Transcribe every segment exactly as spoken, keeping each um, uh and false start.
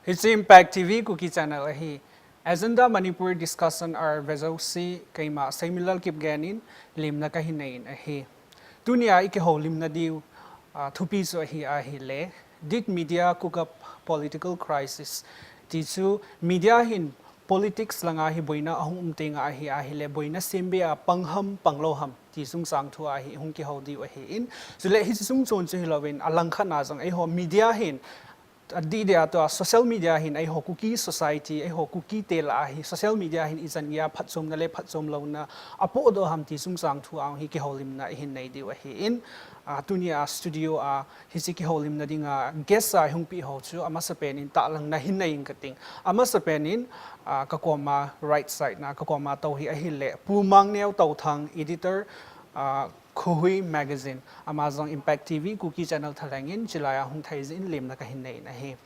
Hiche Impact T V Kuki Channel ahi. Agenda Manipur Discussion ar vejouse keima Seimilal Kipgen in lemna kahin nei in ahi. Tunia ikihoulimna diu, ah, thupi chu ahi ahile, Did media cook up political crisis? Ti chu media hin politics langa hi boina ahung um tenga ahi ahile, boina sembe a pang ham, pang lou ham, ti chungchang thu ahi, hung kihou diu ahi in. Chule hiche chungchon chu hilouvin, alangkhat na jong eiho media hin, adih dia tua social media hin eiho Kuki society, eiho Kuki te lah a hi social media hin ichan geiya phatchomna le phatchom louna apohdoh ham ti chungchang thu a hi kihoulimna ihin nei diu ahi in, ah, tunia studio a hiche kihoulimna dinga guest a hung peh ho chu amasapen in tahlangna hin nei inge kating. Amasapen in, ah, kakoma right side na, kakoma tou hi ahile, Pu Mangneo Touthang, editor, ah, Khuhui Magazine, ama jong Impact T V Kuki Channel thalheng in, chulai a hung thei jeh in lemna kahin nei in ahi.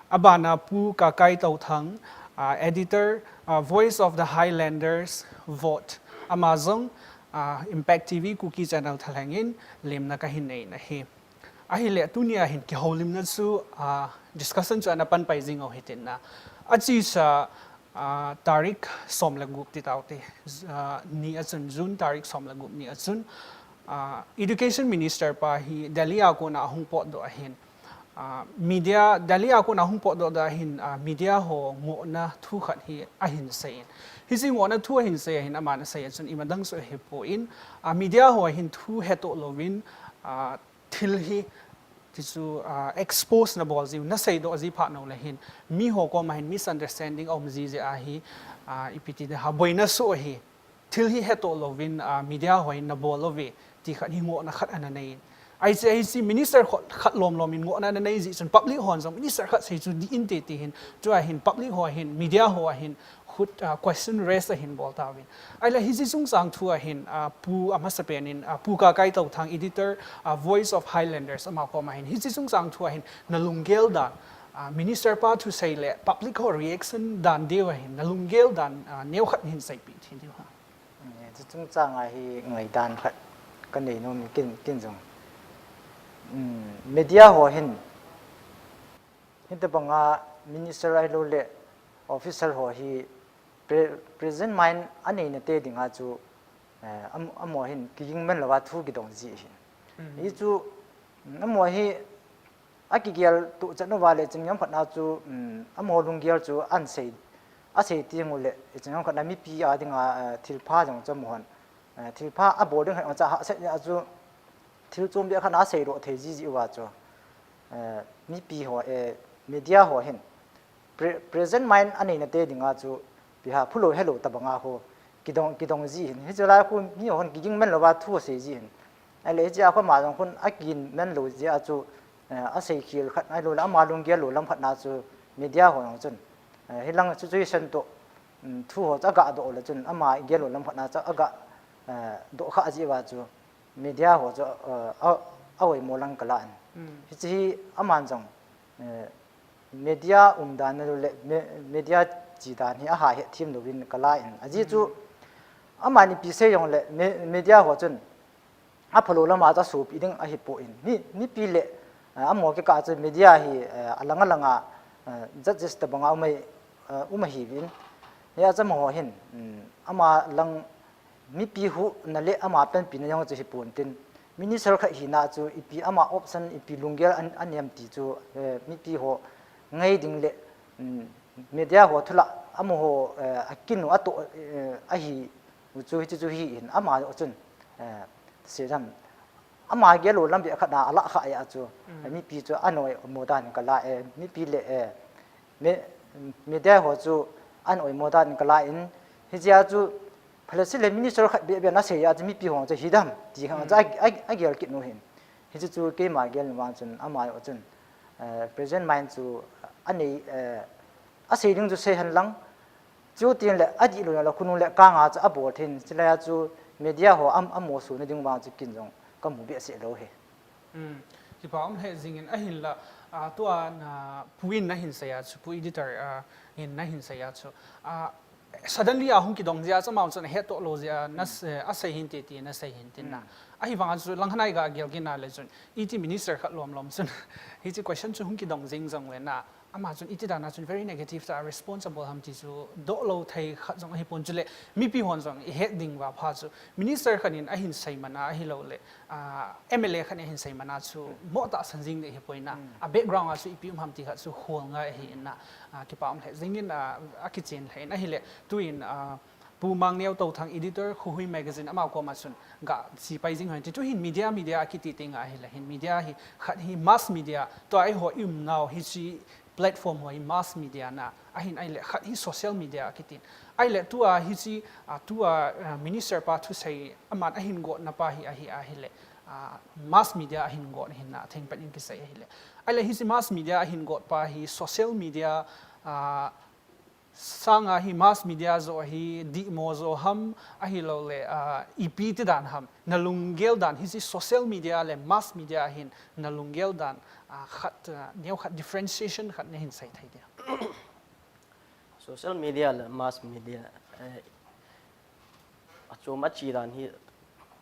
Abana Pu Kakai Touthang, ah, editor, ah, Voice of the Highlanders, Vote, ama jong, ah, Impact T V Kuki Channel thalheng in lemna kahin nei in ahi. Ahile tunia hin kihoulimna chu, ah, discussion chu ana pan pai jing u hitin na. Achesa, ah, tarik som le gup ti tau te, ah, ni a chun, June tarik som le gup ni a chun, ah, Education Minister pa hi Delhi a kona ahung potdoh ahin, ah, media, Delhi a kona ahung potdoh doh ahin, ah, media ho ngohna thu khat hi ahin sei in. Hiche ngohna thu ahin sei ahin, aman asei a chun imadang chu ahipon, ah, media ho hin thu hetoh louvin, ah, thil hi, ti chu, ah, expose nabol jiu, naseidoh ji phat uleh hin, miho koma hin misunderstanding aum ji jeh ahi, ah, ipi ti ding ham, boina soh ahi. Thil hi hetoh louvin, ah, media ho hin nabol louve, ti khat hi ngohna khat ana nei in. Hiche, hiche minister khat, khat lom lom in ngohna ana nei jeh chun public hon jong minister khat sei chu dih inte ti hin, tua hin public ho hin, media ho hin, khut, ah, question raise ahin bol tauvin. Ahile hiche chungchang thu a hin, ah, Pu amasapen in, ah, Pu Kakai Touthang, editor, ah, Voice of Highlanders, ama koma hin, hiche chungchang thu a hin nalunggel dan, ah, minister pa thusei le public ho reaction dan diu a hin nalunggel dan, ah, neokhat hin seipeh thei diu ham? Hiche chungchang a hi ngaidan khat kanei nom in ken, ken jong, um, media ho hin, hitobanga minister ahilouleh official ho hi pre-, present mind aneina te dinga chu, eh, am-, amaho hin kiging man louva thu kidong ji ahin. Hichu, um, amaho hi akigel tuchan uva le chun gam khat na chu, um, amaho lunggel chu ahin sei, asei teng uleh, chun gam khat na mipi a dinga, eh, thilpha jong chu amahon, eh, thilpha abol ding khat jong chu ahahsat jeh a chu, thil chom beh khat na aseidoh thei ji jeh uva chu, eh, mipi ho, eh, media ho hin pre-, present mind aneina te dinga chu, ipi ham, phulou helou tobanga khu kidong, kidong ji ahin. Hiche lai khu miho hin kiging man louva thu asei ji ahin. Ahile hiche a khu ama jong khun akiging man lou jeh a chu, eh, asei khel khat ahilouleh ama lunggel lou lam khat na chu media ho jong chun, eh, hilang situation toh, um, thu ho chu agadoh uleh chun ama gel lou lam khat na chu aga, eh, doh kha jeh uva chu media ho chu, eh, a, a oimo lang kala in. Hiche hi aman jong, eh, media umdan ahilouleh me-, media chidan hi aha hetthem louvin kala in. Ajeh chu amani ipi sei jongleh me-, media ho chun aphalou lama chu asopi ding ahipoi. Mi, mipi le, eh, amaho kikah chu media hi, eh, alang alanga, eh, judges tobanga um ahi, eh, um ahiuvin. Hia chu amaho hin, um, ama lang mipi huhna le ama panpina jong chu hipontin, minister khat hina chu ipi ama option, ipi lunggel an, anem ti chu, eh, mipi ho ngai ding le, um, media ho thu lah amaho, eh, akin u atoh, eh, ahi u chu hiche chu hi in ama chun, eh, sei dam, ama gel lou lam beh khat na alah kha jeh a chu, mipi chu ahin oimo dan in kala e, mipi le, eh, me-, media ho chu ahin oimo dan in kala in, hijeh a chu phalou seh le minister khat beh beh in asei a chu mipi ho chu hi dam ti khat chu a, a, agel kit u ahin. Hiche chu keima gel vang chun ama chun, eh, present mind chu anei, eh, asei ding chu sei hen lang, chuteng le adih lou le khonung le kanga chu abol thei in, chulai a chu media ho am, amo suna ding vang chu ken jong kamu behseh lou ahi. Um, kipa um lheh jing in ahinla, ah, tua na, Pu in nahin sei a chu, Pu editor, ah, in nahin sei a chu, ah, suddenly ahung kidong jeh a chu amahon chun ahettoh lou jeh a, na, eh, asei hinte ti nasei hin tin na. Ahivang a chu langkhat na iga gel kit na le chun, iti minister khat lom lom chun hiche question chu hung kidong jing jongle na, Ama chun iti dan a chun very negative ta responsible ham ti chu doh lou thei khat jong ahi pon chule mipi hon jong i het ding uva pha chu minister khat in ahin sei man a ahilou le, ah, M L A khat in ahin sei man a chu mo tahsan jing ding ahi poi na. A background a chu ipi um ham ti khat chu khol ngai ahi in na, ah, kipa um lheh jing in, ah, akichen lheh in ahile tu in, ah, Pu Mangneo Touthang editor Khuhui magazine ama koma chun ga chi pai jing hoi ti chu hin media, media akiti teng ahile hin media hi khat hi mass media to ai ho i um nau hi chi platform ho hi mass media na ahin ahile khat hi social media akitin. Ahile tua hi chi, ah, tua, ah, minister pa thusei aman ahin got na pa hi ahi ahile, ah, mass media ahin got hin na theng pen in kisei ahile. Ahile hi chi mass media ahin got pa hi social media, ah, sanga hi mass media jo hi dihmo jo ham ahilou le, ah, ipi ti dan ham. Na lunggel dan hi chi social media le mass media hin na lunggel dan, ah, khat, ah, neo khat differentiation khat na hin sei thei dia. Social media le mass media, eh, achom achi dan hi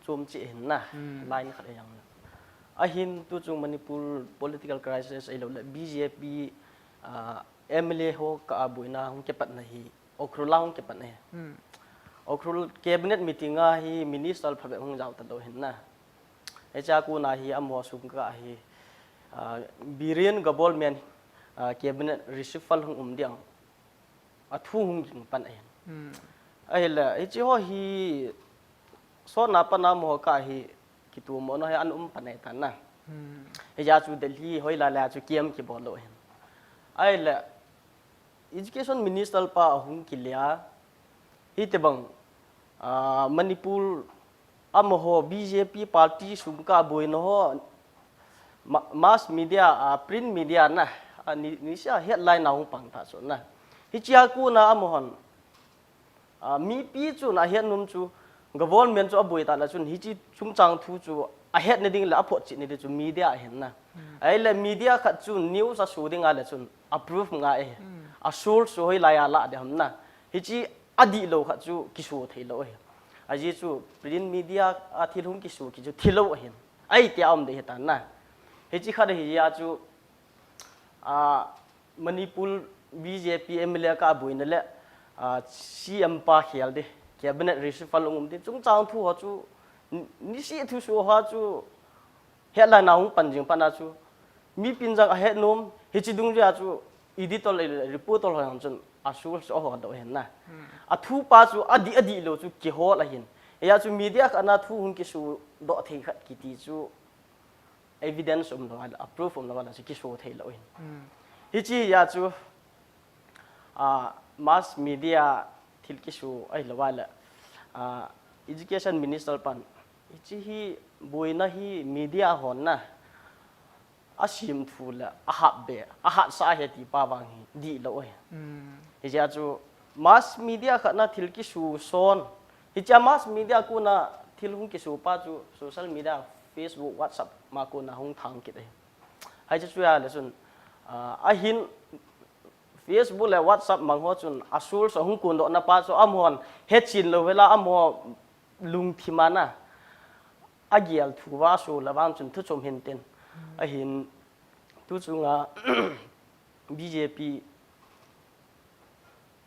chom chi hin na, line khat a jang na. Ahin tu chung Manipur political crisis ahilou le B J P, ah, M L A ho ka abuina hung kipatna hi, Ukhrul a hung kipatna hi. Ukhrul cabinet meeting a hi minister phabep hung jao talou hin na. Hiche a kona hi amaho sung ka hi, ah, Biren government, ah, cabinet reshuffle hung um diang. Athu hung ging pan ahin. Ahile, hiche ho hi sotna pana amaho ka hi kitumo no hi an um pan ahi tan na. Hiche a chu Delhi hoilai lai a chu kiam kibol lou hin. Ahile, Education Minister pa ahung kilia, hitibang, ah, Manipur amaho B J P party sung ka boina ho, ma-, mass media, ah, print media na, ah, ni, nisia headline a hung pang ta chu na. Hiche a kona amahon, ah, mipi chun ahet nom chu, government chu aboi ta la chun, hiche chungchang thu chu ahet na ding le aphotchet na ding chu media ahin na. Ahile media khat chu news aso ding a le chun, a proof ngai ahi. A source chu hoilai a la ding ham na. Hiche adih lou khat chu kiso thei lou ahi. Ajeh chu print media a thil hung kiso kit chu thi lou ahin. Ahi tia um ding ahi tan na. Hiche khat ahi a chu, ah, Manipur B J P M L A ka boina le, ah, C M pa khel ding, cabinet reshuffle hung um ding. Chungchang thu ho chu, ni, nisi thuso ho chu, headline a hung pan jing pan a chu, mipin jang ahet nom, hiche dungjui a chu editor le reporter ho jong chun a source chu aho doh ahin na. Athu pa chu adih, adih lou chu kihol ahin. Hia chu media khat na thu hung kiso doh thei khat kiti chu evidence um lou a, a proof um lou a chu kiso thei lou ahin. Hiche hia chu, ah, mass media thil kiso ahilou a le, ah, Education Minister pan, hiche hi boina hi media hon na, asim thu le, ahap be, ahat sa ahi ti pa vang hi, dih lou ahi. Hiche a chu, mass media khat na thil kiso son, hiche a mass media kona thil hung kiso pa chu, social media, Facebook, WhatsApp ma kona hung thang kit ahi. Hiche chu a le chun, ah, ahin, Facebook le WhatsApp mang ho chun a source ahung kondoh na pa chu amahon hetchen lou vela amaho lungthim a na agel thu va so la vang chun thu chom hin tin. Ahin tu chunga B J P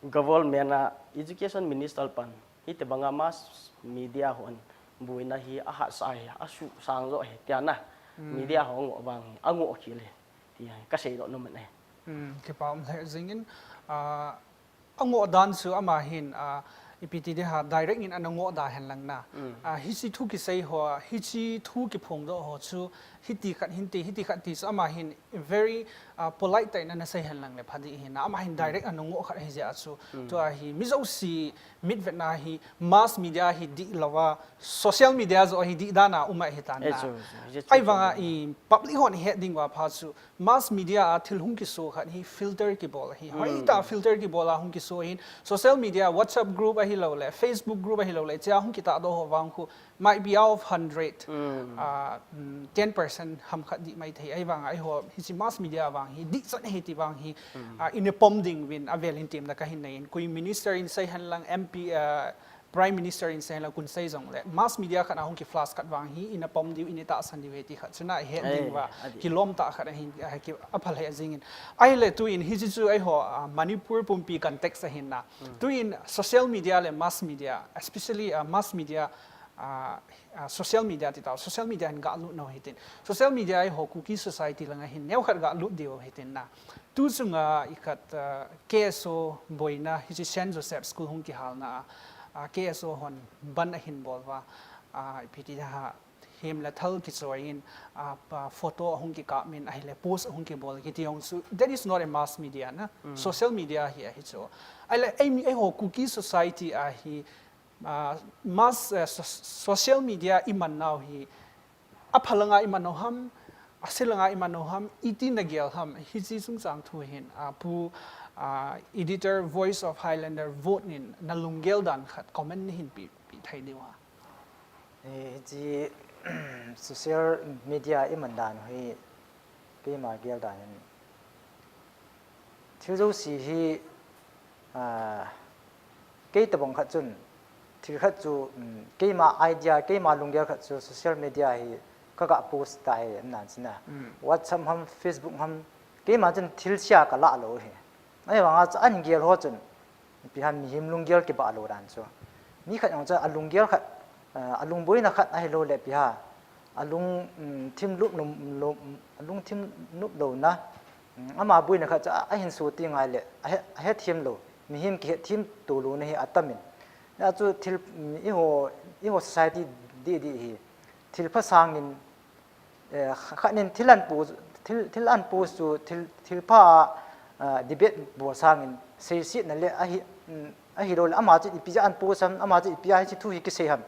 government a education minister pan hitibanga mass media hon boina hi ahat sa hi, asuh sang jo hi tia na media ho ngoh vang hi angoh khel hi. Ti hi ka seidoh nom e. Hmm, kipa um lheh jingin, ah, angoh dan chu ama hin, ah, ipi ti ding ham, direct in ana ngoh da hen lang na. Hmm. Ah, hiche thu kisei ho, hiche thu kiphongdoh ho chu, hiti khat hin ti, hiti khat ti chu ama hin very, ah, polite tah in ana sei hen lang le pha ding ahi na. Ama hin direct ana ngoh khat ahi jeh a chu. Hmm. Tua hi mi jouse mitvet na hi mass media hi dih lou a, social media jo hi dih dan a um ahi tan na. Eh, chu, chu, chu, chu, chu. Ahivanga i public hon i het ding uva pha chu, mass media a thil hung kiso khat hi filter kibol ahi. Hmm. Hoitah filter kibol a hung kiso ahin, social media, WhatsApp group ahilou le, Facebook group ahilou le, hiche a hung kitahdoh ho vang khu, might be out of hundred, hmm, ah, mm, ten percent ham khat dih mai thei. Ahivanga eiho hiche mass media vang hi dih chan ahi ti vang hi, hmm, ah, i nepom ding uvin avel in temna kahin nei in. Koi minister in sei hen lang, M P, ah, Prime Minister in seila kun sei jongle mass media khat ahung ki flash khat vang hi ina pom diu, ina tahsan diu he ti khat chuna he ding va, kilom ta khat ahin, a ki apha le jingin. Ahile tuin hichi chu eiho, ah, Manipur pumpi context ahin na. Tuin social media le mass media, especially, ah, mass media, ah, ah, social media ti tau, social media in ga lut no hitin. Social media eiho Kuki society langa hin neo khat ga lut diu hitin na. Tu chunga ikhat, ah, K S O boina hichi Saint Joseph School hung kihalna, ah, K S O hon ban ahin bol va, ah, ipi ti ha, hem le thal kichoi in, ah, pa photo ahung kikap min, ahile post ahung kibol kiti jong chu, that is not a mass media na, social media hi ahi chu. Ahile ei mi, eiho Kuki society ahi, ah, mass, eh, so-, social media iman nau hi, aphalanga iman nau ham, asilanga iman nau ham, iti na gel ham, hichi chungchang thu hin, ah, Pu, ah, editor Voice of Highlander Vote nin na lunggel dan khat comment ni hin pi, pi thei diu ha. Eh, hichi social media iman dan hi keima gel dan hin thil jouse hi, ah, kei tabang khat chun, thil khat chu, um, keima idea, keima lunggel khat chu social media hi ka ga post tai nan china. WhatsApp ham, Facebook ham, keima chun thil sia ka la lou hi. Ahivanga chu ahin gel ho chun, ipi ham mihem lunggel kibah lou dan chu. Mi khat jong chu alunggel khat, ah, alungboina khat ahilou le ipi ha. Alung, um, thim lup lum, lum, alung thim lup louna. Um, ama boina khat chu a, ahin suti ngai le, ahe, ahethem lou. Mihem kihethem to louna hi atamin. Na chu thil, um, eiho, eiho society di, di hi. Thil pha sangin, eh, khat nin thil ahin post, thil, thil ahin post chu, thil, thil pha, ah, debate bol sangin, seisetna le, ahi, um, ahilou le, ama chu ipi jeh a ahin post ham, ama chu ipi a hichi thu hi kisei ham.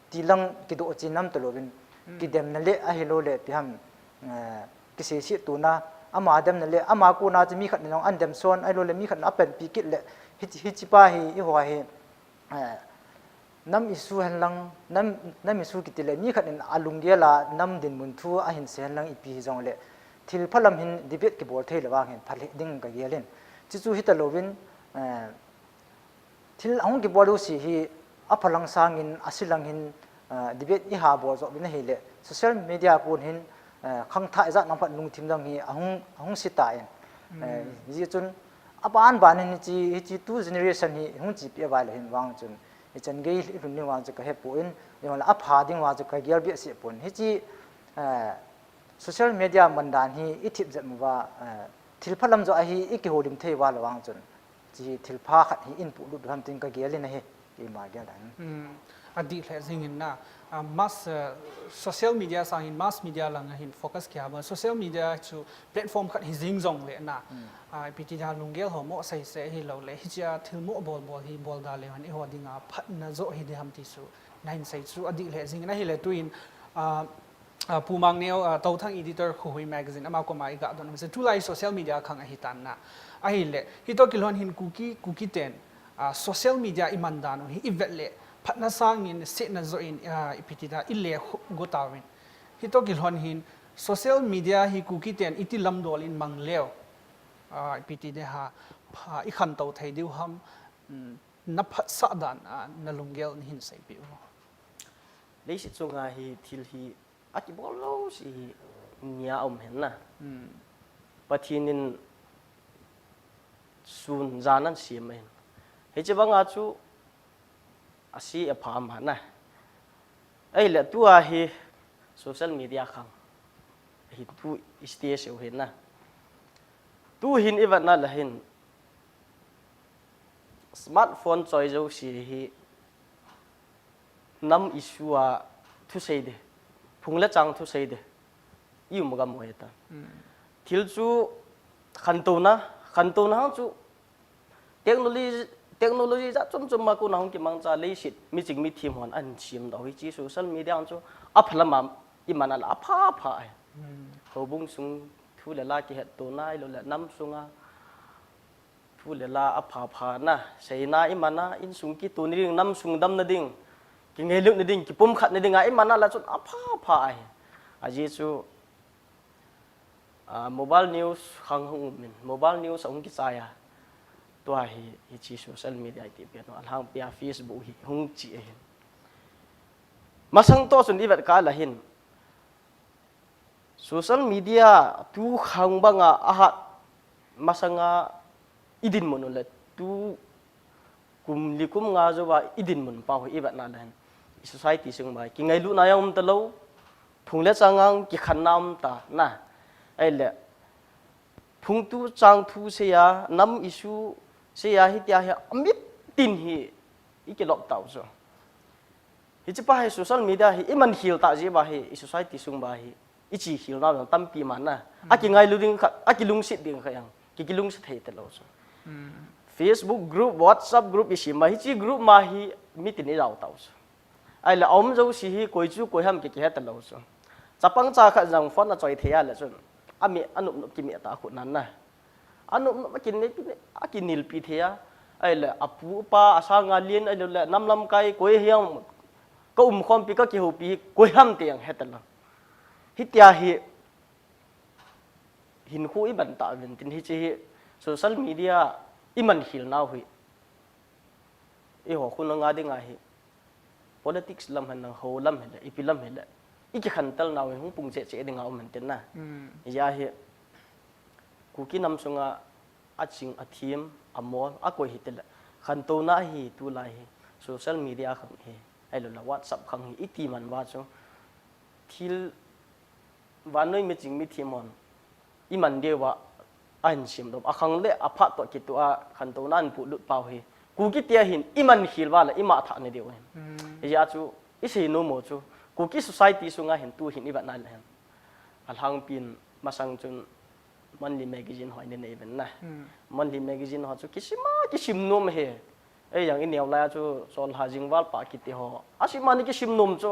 Ti lang kidoh chin nam talouvin, kidemna le ahilou le ipi ham, eh, kiseiset tona, ama demna le, ama kona chu mi khat nin jong ahin dem son, ahilou le mi khat nin apanpi kit le, hichi, hichi pa hi, eiho hi, eh, nam issue hen lang, nam, nam issue kiti le, mi khat nin alunggel a, nam dinmun thu ahin sei hen lang ipi hijong le, thil pha lam hin debate kibol thei le vang hin pha le ding ka gel in. Chuchu hitalouvin, eh, thil ahung kibol jouse hi aphalang sangin, asilang hin, ah, debate iha bol jo uvin ahile, social media kon hin, ah, khangthah ijat nam khat lungthim dang hi ahung, ahung se tan. Eh, hijeh chun, aban ban hin hichi, hichi tu generation hi hung chepi avai lou hin vang chun, hichan gei ilhun ding vang chu ka hepon, ijongle apha ding vang chu ka gel behseh pon. Hichi, eh, social media man dan hi ithip jep uva, eh, thil pha lam jo ahi ikihoulim thei uva lou vang chun. Chi thil pha khat hi inpuh lut ham tin ka gel in ahi, keima gel dan. Hmm, adih lheh jingin na, ah, mass, ah, social media sangin mass media langa hin focus kiha bol. Social media chu platform khat hi jing jongle na, ah, ipi ti dan lunggel ho mo sei se hilou le, hichia thil mo bol bol hi bol da leu hen eiho dinga phatna jo hi ding ham ti chu nahin sei chu adih lheh jingin ahile tuin, ah, Ah, Pu Mangneo, ah, Touthang editor Khuhui magazine, ama koma iga don u chu tulai social media khang ahi tan na. Ahile, hitoh kilhon hin Kuki, Kuki ten, ah, social media iman dan u hi ivet le, phatna sangin, setna jo in, ah, ipi ti da, ile khu-, go tauvin. Hitoh kilhon hin social media hi Kuki ten iti lamdol in mang leu, ah, ipi ti de ha, pha, ikhantou thei diu ham, um, na phatsah dan, ah, na lunggel nahin seipeh u. Leiset chunga hi thil hi akibol jouse hi nia um hen na. Hmm. Pathen in sun jan ahin sem ahin. Hiche banga chu ase apha ama na. Ahile tua hi social media khang. Hi tu stage u hin na. Tu hin ivet na le hin smartphone choi jouse hi nam issue a thusei de, phung le chang thusei de, i um gam u ahi ta. Hmm. Thil chu khantouna, khantouna hang chu technology, technology jat chom chom a kona hung kimangcha leiset miching mithem hon ahin sem doh u hi chi social media hang chu apha lam a iman a la apha pha ahi. Hmm. Houbung sung thu le la kihetto nai lou le nam sunga thu le la apha pha na, seina iman a, insung kitoh na ding, nam sung damna ding, kingailut na ding, kipumkhat na ding a iman a la chun apha pha ahi. Ajeh chu, ah, mobile news khang hung um in, mobile news ahung kichai a. Tua hi, hichi social media iti pen alhangpia Facebook hi hung chi ahin. Masang to chun i vet kah le hin social media tu khang banga ahat masanga i dinmun u le tu kum li kum nga jouva i dinmun pau hi i vetna le hin i society sung ba kingailutna jong um talou, phung le chang ang kikhenna um ta na. Ahile phung tu chang thu seiya, nam issue seiya, hitia hi amit tin hi i kilop tau chu. Hichi pa hi social media hi i man khel ta jeh uva hi i society sung ba hi i chi khel nau jong tampi man na. A kingailu ding kha, a kilungset ding kha jong ki kilungset thei talou chu. Facebook group, WhatsApp group i sim ma, hichi group ma hi mitin i jao tau chu. Ahile a um jouse hi koi chu koi ham ki kihe talou chu. Chapang cha khat jong phone a choi thei a le chun, a mi a nop nop ki mi ta khu nan na. A nop nop a kinei pi, a kinilpi thei a. Ahile a pu a pa, a sanga lien, ahile le nam lamkai koi hiam, ka um khompi, ka kihoupi hi koi ham ti jong he talou. Hitia hi hinkho i man ta uvin tin, hichi hi social media i man khel nau hi eiho khun nga dinga hi politics lam hen lang, ho lam hile, ipi lam hile, i kikhantel nau hi hung pung cheh cheh dinga um hen tin na. Hijeh a hi Kuki nam sunga a ching, a thim, a mol, a koi hi tile, khantouna hi tulai hi social media khang hi, ahilou le WhatsApp khang hi i ti man uva chu thil vannoi miching mithem hon i man diu va ahin semdoh, a khang le a phat toh kitoh a khantouna ahin polut pau hi Kuki te hin i man khel uva le i mangthah na diu ahin. Hijeh a chu i seinom u chu Kuki society sunga hin tu hin i vetna le hin alhangpin masang chun monthly magazine ho i nei uvin na. Monthly magazine ho chu kisim a kisim nom hi. Ei jong i neo lai a chu Cholha Jingval pa kiti ho a sim a ni kisim nom chu.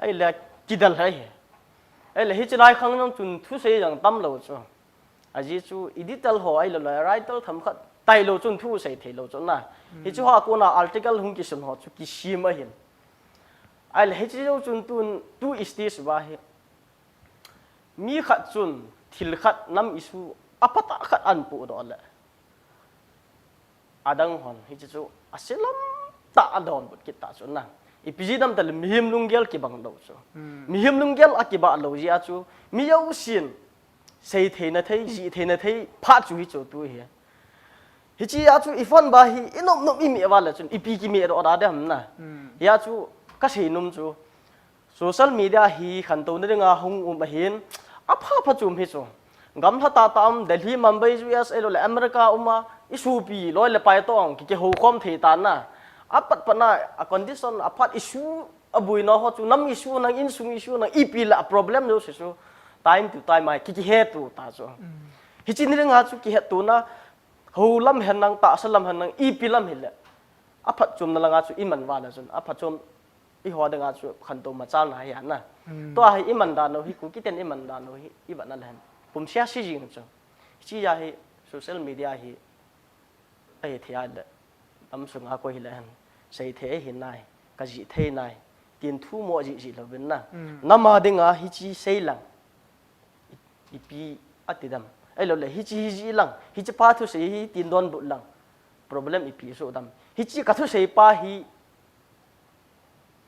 Ahile kidel hi. Ahile hichi lai khang jong chun thusei jong tamlou chu. Ajeh chu editor ho ahilou le writer themkhat tailou chun thusei theilou chu na. Hichu ha kona article hung kisun ho chu kisim ahin. Ahile hichi jou chun tun tu stage uva hi mi khat chun thil khat, nam issue a phatah khat ahin podoh le adang hon hichi chu a selam tah a donbut kit ta chu na. Ipi jeh ham tile mihem lunggel kibang lou chu. Mihem lunggel a kibang lou jeh a chu mi jousen sei theina thei, jih theina thei phat chu hichu tu hi. Hichi a chu i phone ba hi i nop nop i meh uva le chun ipi kimeh doh da ding ham na. Hia chu ka seinom chu social media hi khantouna dinga hung um ahin, a pha pha chu um hi chu. Gamla tah tah um, Delhi, Mumbai, U S, ahilou le America um a, i sopi loi le pai toh ki, kihoukhom thei ta na. A pat pat na, a condition, a phat issue, a boina ho chu, nam issue nang, insung issue nang, ipi le a problem jouse chu time to time a ki, kihetto ta chu. Hichi ni dinga chu kihetto na, ho lam hen lang, tahsa lam hen lang, ipi lam hile a phatchomna langa chu i man uva le chun a phatchom eiho dinga chu khantou machalna hi ana. Tua hi i man dan u hi, Kuki ten i man dan u hi i vetna le hen pumsia si jing chu. Hichi a hi social media hi ahithei a le nam sunga koi hile hen sei thei ahi nai, ka jih thei nai tin thu mo jih jih louvin na. Nam a dinga hichi sei lang ipi ati dem? Ahilou le hichi hi jih lang, hichi pa thusei hi tin donbut lang problem ipi soh dem? Hichi ka thusei pa hi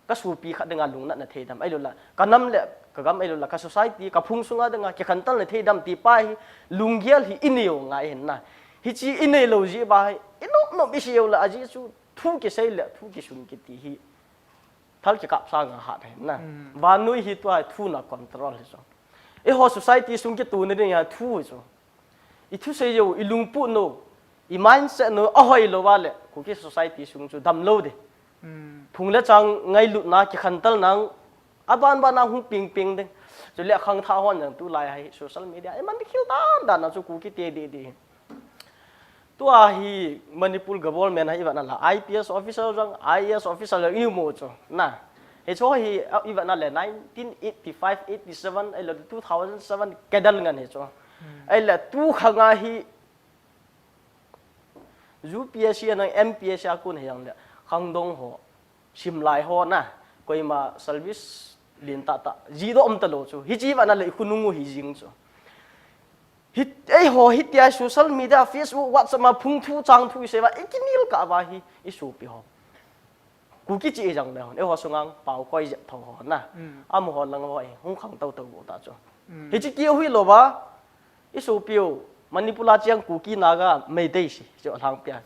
ka sopi khat dinga lungnatna thei dem? Ahilou le ka nam le ka gam, ahilou le ka society, ka phung sunga dinga kikhantelna thei dem ti pa hi lunggel hi i nei u ngai ahin na. Hichi i neilou jeh uva hi i nop nop i sei u le ajeh chu thu kisei le thu kisun kiti hi thal kikap sanga hat ahin na. Vannoi hi tua thu na control hi chu. Eiho society sung kitouna ding a thu hi chu. I thusei u, i lungput u, i mindset u ahoi lou uva le Kuki society sung chu damlou ding. Phung le chang ngailutna, kikhantelna aban ban a hung ping ping ding. Chule khangthah hon jong tulai a hi social media i man khel dan dan a chu Kuki te didi. Tua hi Manipur government a i vetna le I P S officer jong, I A S officer jong i mu chu na. Hichu hi i vetna le nineteen eighty-five, eighty-seven, ahilou two thousand seven cadre ngen hi chu. Ahile tu khang a hi U P S C nang M P S C a kon hi jong le khangdong ho, simlai ho na, koima service lentah tah jih doh um talou chu. Hichi vetna le i khonung u hi jing chu. Hi Eiho hitia social media, Facebook, WhatsApp ma phung thu chang thu isei uva, ikinel kah uva hi isopi ho. Kuki chi ijang le hon, eiho sungang pao koi jep tho ho na. Amaho lang ho hi hung khang tau tau bo ta chu. Hichi kiu hi lou va, isopiu, Manipur a chiang Kuki Naga Meitei si, chu lang pia.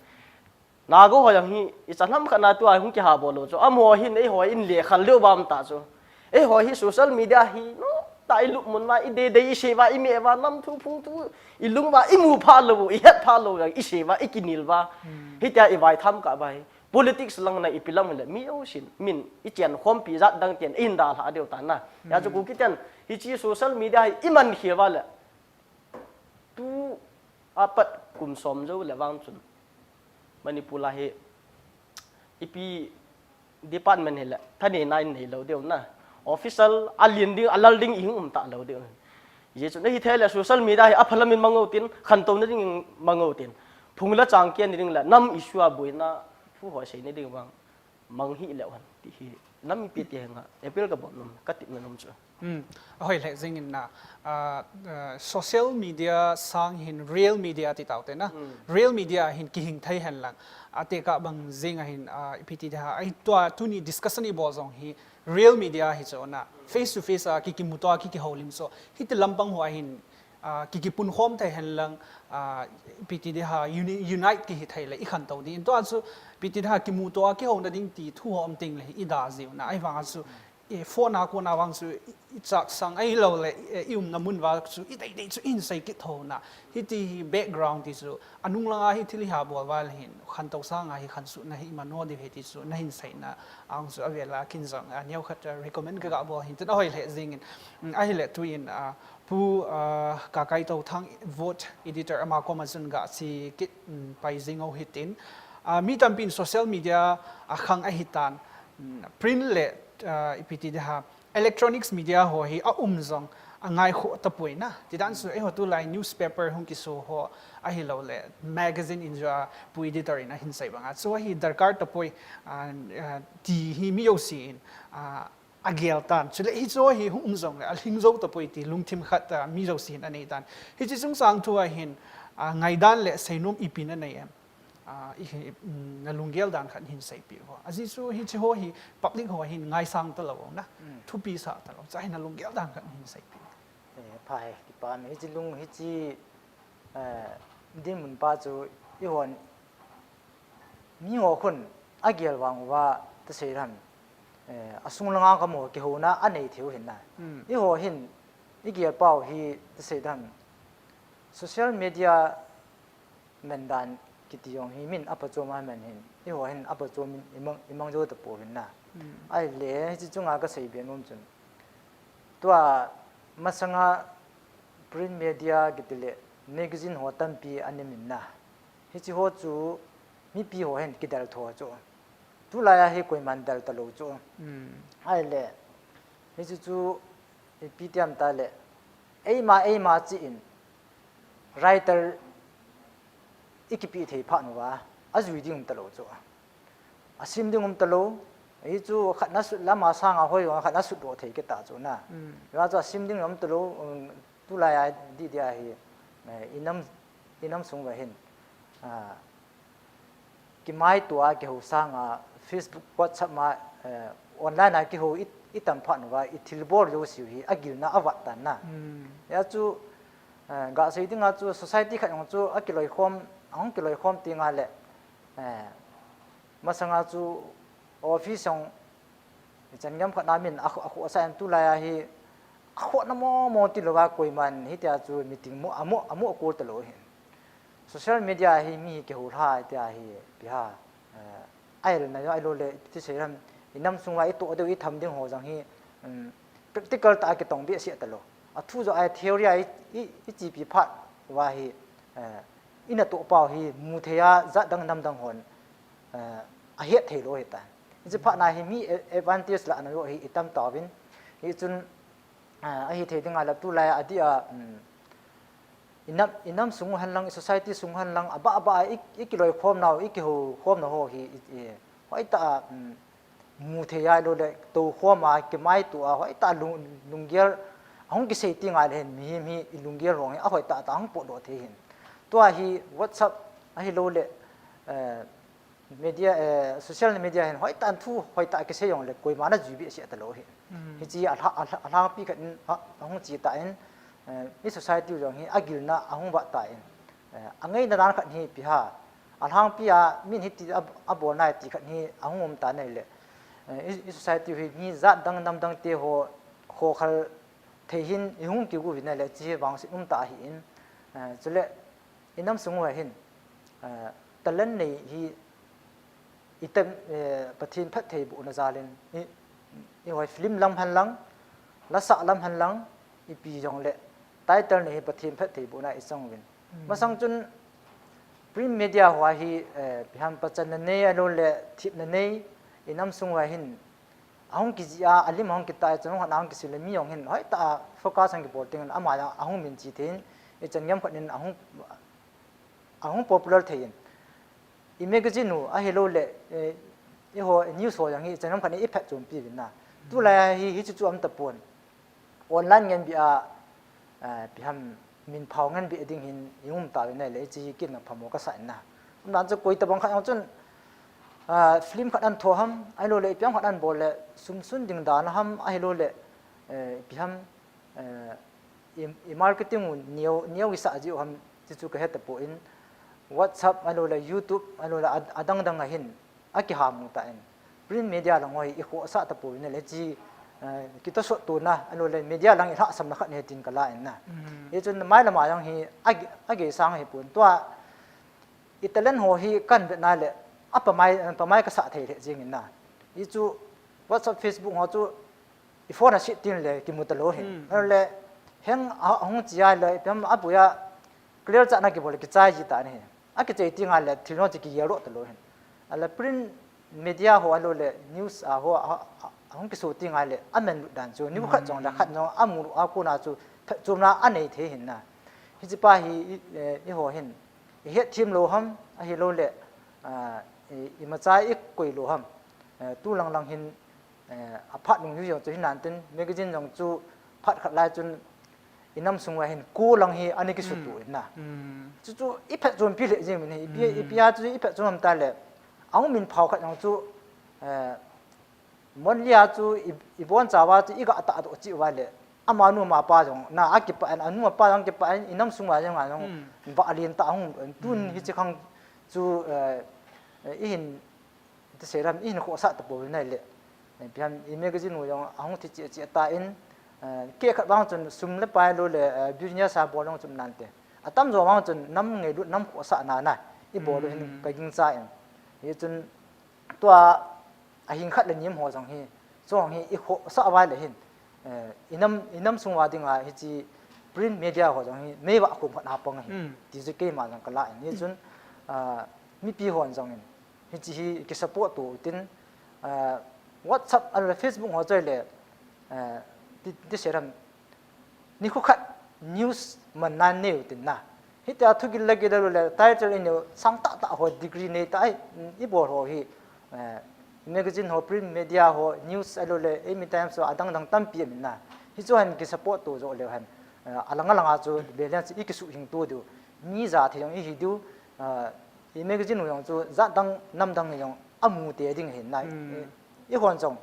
Naga ho jang hi, ichan ham khat na tua hung kiha bol lou chu. Amaho hin eiho in le khal leu bam ta chu. Eiho hi social media hi, no, ta ilup mun uva, idei dei isei uva, ime uva, nam thu phung thu, ilung uva, imu pha lou, ihet pha lou jang, isei uva, ikinel uva. Hitia ivai tham kah uva hi. Politics lang na ipi lam le, mi o sin, min, ichen khompi jat dang ten, inda lha deu ta na. Ya chu Kuki ten, hichi social media hi, iman khel uva le. Tu apat kum som jou le vang chun Manipur a hi ipi department hi le thaneina in nei lou deu na. Official a lien ding, a lal ding i hung um ta lou deu. Hijeh chun ahithei le social media hi aphalam in mang o tin, khantouna ding in mang o tin. Phung le chang kian ding le nam issue a boina thu ho sei ni ding vang. Mang hi leu hen, ti hi, nam ipi ti henga, appeal ka bol nom, ka tepna nom chu. Hmm. Ahoi le jing in na, ah, ah, social media sang hin real media ti tau te na. Hmm. Real media hin kihing thei hen lang. Ate ka bang jing a hin, ah, ipi ti de ha, ai tua tuni discussion i bol jong hi real media hi chu na. Face to face a ki kimu to a ki kihoulim chu. Hiti lampang ho a hin ah, ki, kipunkhom thei hen lang, ah, ipi ti di ha, uni-, unite kihi thei le, i khantou ding. Tua chu, ipi ti di ha, kimu to a, kihouna ding ti thu ho um ting le, i da jiu na, ahivang a chu, i phone a kona vang chu, i, i chak sang ahilou le, i, i umna mun uva chu, i dei dei chu, i hin sei kit tho na. Hiti hi background ti chu, anung langa hi thil i ha bol uva le hin, khantou sanga hi khansuhna hi i man nom diu ahi ti chu, na hin seina, ang chu avel a kin jong, ah, neo khat, ah, recommend ka ga bol hin, tun ahoi le jing in, mm, ahile tu in, ah, Pu, ah, Kakaito Thang Vote Editor ama koma chun ga chi kit, um, pai jing u hitin. Ah, mi tampin social media a khang ahitan, um, print le, ah, ipi ti di ha, electronics media ho hi a um jong a ngaikhoh tapoi na. Tidan chu eiho tulai newspaper hung kiso ho ahilou le magazine in jong a pu editor in ahin sei banga. Chu hi darkar tapoi, ah, ah, ti hi mi jouse in, ah, agel tan. Chule hichu hi hung um jongle, alhing jou tapoi ti lungthim khat, ah, mi jousen anei tan. Hiche chungchang thu a hin, ah, ngaidan le seinom ipi nanei em? Ah, i hi, mm, na lunggel dan khat hin seipeh o. Ajeh chu hiche ho hi public ho hin ngaisang talou na. Mm. Thupi sa talou. Chua hin na lunggel dan khat hin seipeh. Eh, pha e, kipa me. Hiche lung, hiche, eh, dinmun pa chu eihon mi ho khun agel vang uva, ta sei dan, eh, asung langa kamo kihouna anei thei u hin na. Hmm. Eiho hin, igel pau hi, ta sei dan, social media man dan kiti jong hi min apachom a man hin, eiho hin apachom in imang, imang jou tapou hin na. Hmm. Ahile, hiche chunga ka seibe nom chun. Tua masanga print media kiti le magazine ho tampi anemin na. Hiche ho chu mipi ho hin kidel tho chu. Tulai a hi koiman del talou chu. Hmm. Ahile, hiche chu ipi ti ham tile, eima, eima chi in writer i kipeh thei phat uva, ajui ding um talou chu. Asim ding um talou, hichu khat na sut lama sanga hoi jong khat na sut doh thei kit ta chu na. Mm. Hijeh a chu asim ding um talou, um, tulai a di dia hi, eh, inam, inam sung uva hin, ah, kimaito a kihou sanga Facebook, WhatsApp ma, eh, online a kihou i, i tam phat uva, i thilbol jouse u hi agilna avat tan na. Hmm. Hijeh a chu, eh, ga sei dinga chu society khat jong chu akiloikhom, ahung kiloikhom tenga le, eh, masanga chu office jong Hichan gam khat na min a, a khohsah in tulai a hi a khohna momo tilou va koiman hitia chu meeting mo, a mo, a mo kol talou hin. Social media hi mi hi kihou lha tia hi pi ha, eh, a el na jo a lo le ti sei ram i nam sung va i toh deu i tham ding ho jang hi, um, practical tah a kitong behseh talou. A thu jo a theory a i, i, i chipi phat va hi, eh, i natoh pau hi mu thei a jat dang nam dang hon, eh, a het thei lou hitan. Hiche phat na hi mi a-, advantage lahna jo hi i tam tauvin. Hichun, ah, a hithei dinga la tulai a dia, um, i nam, i nam sung hen lang, i society sung hen lang, a bah a bah a i, i kiloikhom nau, i kihoukhom nau ho hi, i, i, hoitah a, um, mu thei a lo le, toukhom a, kimaito a, hoitah a lung, lunggel ahung kisei ti ngai le hin, mihem hi i lunggel ho hi ahoi tah tah ahung potdoh thei hin. Tua hi WhatsApp ahilou le, eh, media, eh, social media hin hoi tah thu hoi tah kisei jong le koima na jui behseh talou hi. Hmm. Hichi a lha-, a lha-, a lhangpi khat in, a, ahung chi ta in, eh, i society jong hi agilna ahung vah ta in, eh, angaina dan khat hi ipi ham. A lhangpi a min hiti a, abol nai ti khat hi ahung um ta nei le, eh, i, i society hi mi jat dang nam dang te ho, ho khal thei hin i hung kigu vin a le chi vangset um ta ahi in, eh, chule i nam sung uva hin, eh, talent nei hi i tem, eh, Pathen phattheibohna jal in i, i hoi film lam hen lang, la sah lam hen lang, ipi jong le title nei hi Pathen phattheibohna i chang uvin. Hmm. Masang chun print media ho hi, eh, ipi ham pachatna nei, ahilou le thepna nei, i nam sung uva hin, ahung kijih a, alim ahung kitah a, chun hung khat a hung kisil le mi jong hin hoi tah a focus ahung kibol teng in ama jong ahung min chi thei in, i chan ngam khat in ahung, ahung popular thei in. I magazine u ahilou le, eh, i ho, news ho jong hi i chan ngam khat in i phatchompi uvin na. Tulai a hi, hichu chu um tapon. Online ngen beh a, eh, ipi ham min phao ngen beh ding hin i um ta uvin a le, hichi hi kit na phamo kasa in na. Umdan chu koi tabang khat jong chun, ah, film khat ahin tho ham, ahilou le ipi ham khat ahin bol le, sum sun ding dan a ham, ahilou le, eh, ipi ham, eh, i, i marketing u neo, neo i sah jiu ham, chuchu ka he tapon, WhatsApp, ahilou le YouTube, ahilou le ad-, adang dang a hin, akiham u ta in. Print media lang ho hi i khohsah tapon a le chi, eh, kitosot tona, ahilou le media lang i lhahsamna khat ahi tin ka la in na. Hmm. Hichun mailam a jong hi age-, agei sang ahipon. Tua i talent ho hi kahin vet na le, apamai, pamai kasa thei lheh jeng in na. Hichu WhatsApp, Facebook ho chu i phone a set teng le kimu talou hin. Hmm. Ahilou le heng a, ahung chi a le, ipi ham aboi a clear chah na kibol le kichai ji ta ahi. Akichai teng a le thil ho chu kigel doh talou hin. A le print media ho ahilou le news a ho a, a, ahung kiso teng a le amen lut dan chu. Nikho khat jong le khat jong amu lou a kona chu phatchomna anei thei hin na. Hichi pa hi i, eh, i ho hin i hetthem lou ham, ahilou le, ah, i, imacha i koi lou ham. Eh, tu lang lang hin, eh, aphat nung hi jong chu hin nan tin, magazine jong chu phat khat lai chun i nam sung uva hin ko lang hi ana kisutu in na. Hmm. Chuchu i phatchompi lheh jeng uvin hi, ipi, hmm, ipi a chu i phatchom ham ta le, ahung min phao khat jong chu, eh, Monlia chu i, i boncha uva chu i ga tahdoh cheh uva le, amanu amapa jong na akipah in, anu apa jong kipah in, i nam sung uva jong a jong, hmm, vah len tah ahung, tun, hmm, hichi khang chu, eh, i hin, ti sei lam, i hin khohsah tapon a le, eh, ipi ham i magazine u jong ahung thi cheh cheh ta in, eh, kei khat vang chun sum le pai lou le, eh, business a bol jong chu um nante. Atamjo vang chun nam ngailut, nam khohsahna na i bol u hin, hmm, ka gingcha in. Hichun tua ahing khat le ni ho jong hi, chu jong hi i khohsah uva le hin, eh, i nam, i nam sung uva dinga hichi print media ho jong hi meivah khom khat na pang ahi, hmm, ti chu keima jong ka la in. Hichun, ah, mipi hon jong in hichi hi ki support to u tin, ah, WhatsApp ahilou le Facebook ho chu le, ah, ti, ti sei lam, nikho khat news man nan nei u tin na. Hitia thugil le gil le title i neo sang tah tah ho degree nei tah a i bol ho hi, eh, magazine ho, print media ho, news ahilou le, Eimi Times ho, adang dang tampi um in na. Hichu hin ki support to jo leu hen, eh, alang alang a chu balance i kisuhing to diu. Mi ja thei jong i hi diu, eh, i magazine u jong chu jat dang nam dang jong amu tei ding ahin na. Hmm. I, i hon jong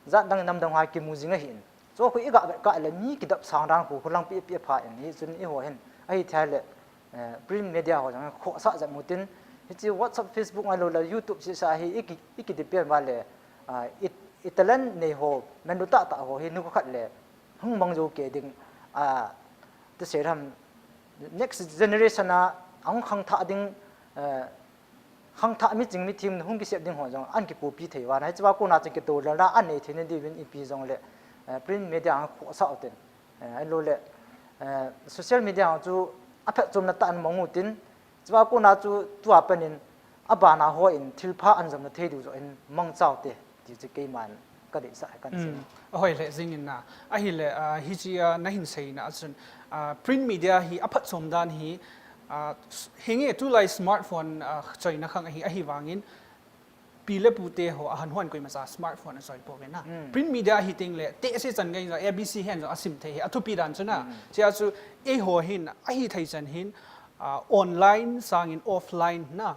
jat dang nam dang a kimu jing ahin. Chu khu i ga vet kah le mi kidap sang dan khu, khu lang pi, pi pha in hichun i ho hin. Ahithei le, eh, print media ho jong khohsah jep u tin, hichi WhatsApp, Facebook ahilou le YouTube seh seh hi i ki, i ki depend uva le, ah, i, i talent nei ho, manlu tah tah ho hi nikho khat le hung mang jou kei ding, ah, ti sei lam next generation a hung khangthah ding, eh, khangthah miching mithem hung kisem ding ho jong ahin kicopy thei uva na, hichea kona chun kitoh lelna anei theina diuvin ipi jong le, eh, print media a khohsah u tin, eh, ahilou le, eh, social media a chu aphatchomna tah in mang u tin, chua kona chu tua pat in abana hon thilpha ahin jamna thei diu joh in mangcha u te. Ti chu keiman ka deisah a kan sei. Hmm. Ahoi lheh jing in na. Ahile, ah, hichea na hin seina a chun, ah, print media hi aphatchom dan hi, ah, s-, hinge tulai smartphone, ah, choina khang ahi, ahivangin pi le pu te ho ahin hon koima cha smartphone a soi po ve na. Print media hi ting le te se chan gai jo A B C hen jo asim thei hi athupi dan chu na. Chia chu eiho hin ahi thei chan hin, ah, online sangin offline na.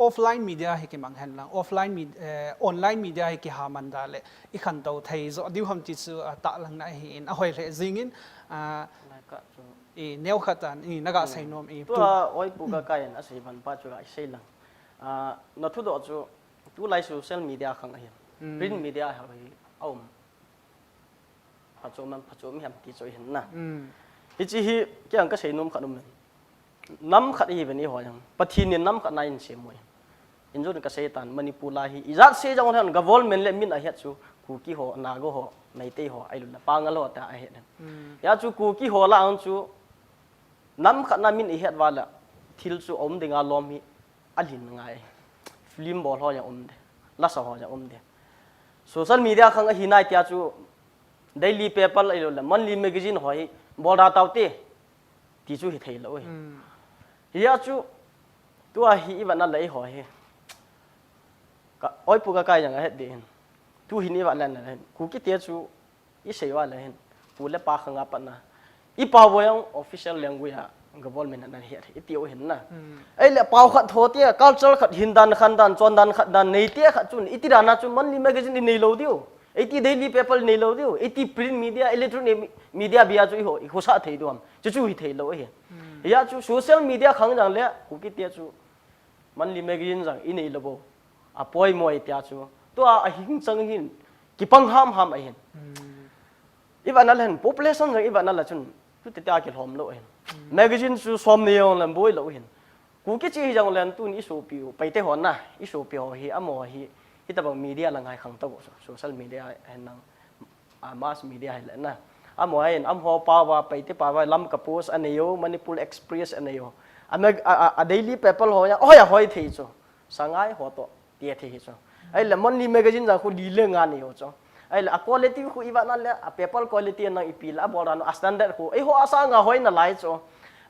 Offline media hi kimang hen lang, offline med-, eh, online media hi kiha man da le i khantou thei jo diu ham ti chu, ah, ta lang na hi in a hoi le jingin, ah, i neo khat an i naga sei nom i pu. Tua oi pu ka kai an a sei ban pa chu ga i sei lang. Ah, na thu do chu tu lai social media khang ahi. Print media ha hi a um. Phachu man, phachu mi ham ti chu hin na. Hichi hi kiang ka sei nom khat um. Nam khat hi ve ni ho yang. Pathin in nam khat na in se moi. In jun ka sei tan Manipur la hi. I jat se jong han government le min a hiat chu Kuki ho, Naga ho, Meitei ho, ai lu la Pangal ho ta a hiat. Ya chu Kuki ho la ang chu nam khat na min i hiat va la thil chu om ding a lom hi a lin ngai. Film bol ho yang um de. Lasa ho yang um de. Social media khang ahi nai tia chu daily paper ai lu la monthly magazine ho hi bol da tau te. Ti chu hi thei lo hi. Hi a chu tua hi i va na lei ho hi. Ka, oi pu ka kai yang a het de hin. Tu hin i va na na hin. Kuki te chu i sei va le hin. Pu le pa khang a pa na. I pa vo yang official language a government na hi i ti o hin na. Ai le pau khat tho te culture khat hin dan khan dan chon dan khat dan nei te khat chun i ti dan na chu monthly magazine i nei lo diu. Iti daily paper nei lo diu, iti print media, electronic media bia chu i ho, i ho sa thei duam. Chu chu hi thei lo hi. Ya chu social media khang jang le, Kuki te chu monthly magazine jang i nei lo bo. A poi moi tia chu. Tua a hing chang hin, kipang ham ham a hin. I va na len population jang i va na la chun, tu te tia ki lhom lo hin. Magazine chu som nei jong len boi lo hin. Kuki chi hi jong len tun i sopi u, Paite ho na, i sopi ho hi, amo hi, hi tabang media la ngai khang ta go, social media hen nang, a mass media hi le na. Amo hi, am ho pa va, Paite pa va, Lamka Post a nei u, Manipur Express a nei u. A, mag, a, a, a daily paper ho ya, oh ya hoi thei chu. Sangai ho to. Ti thei hi chu. Ai le monthly magazine jang khu li le nga nei u chu. Ai le a quality khu i va na le a paper quality nang i pi la a bol ran a standard khu. Ei ho a sa nga hoi na lai chu.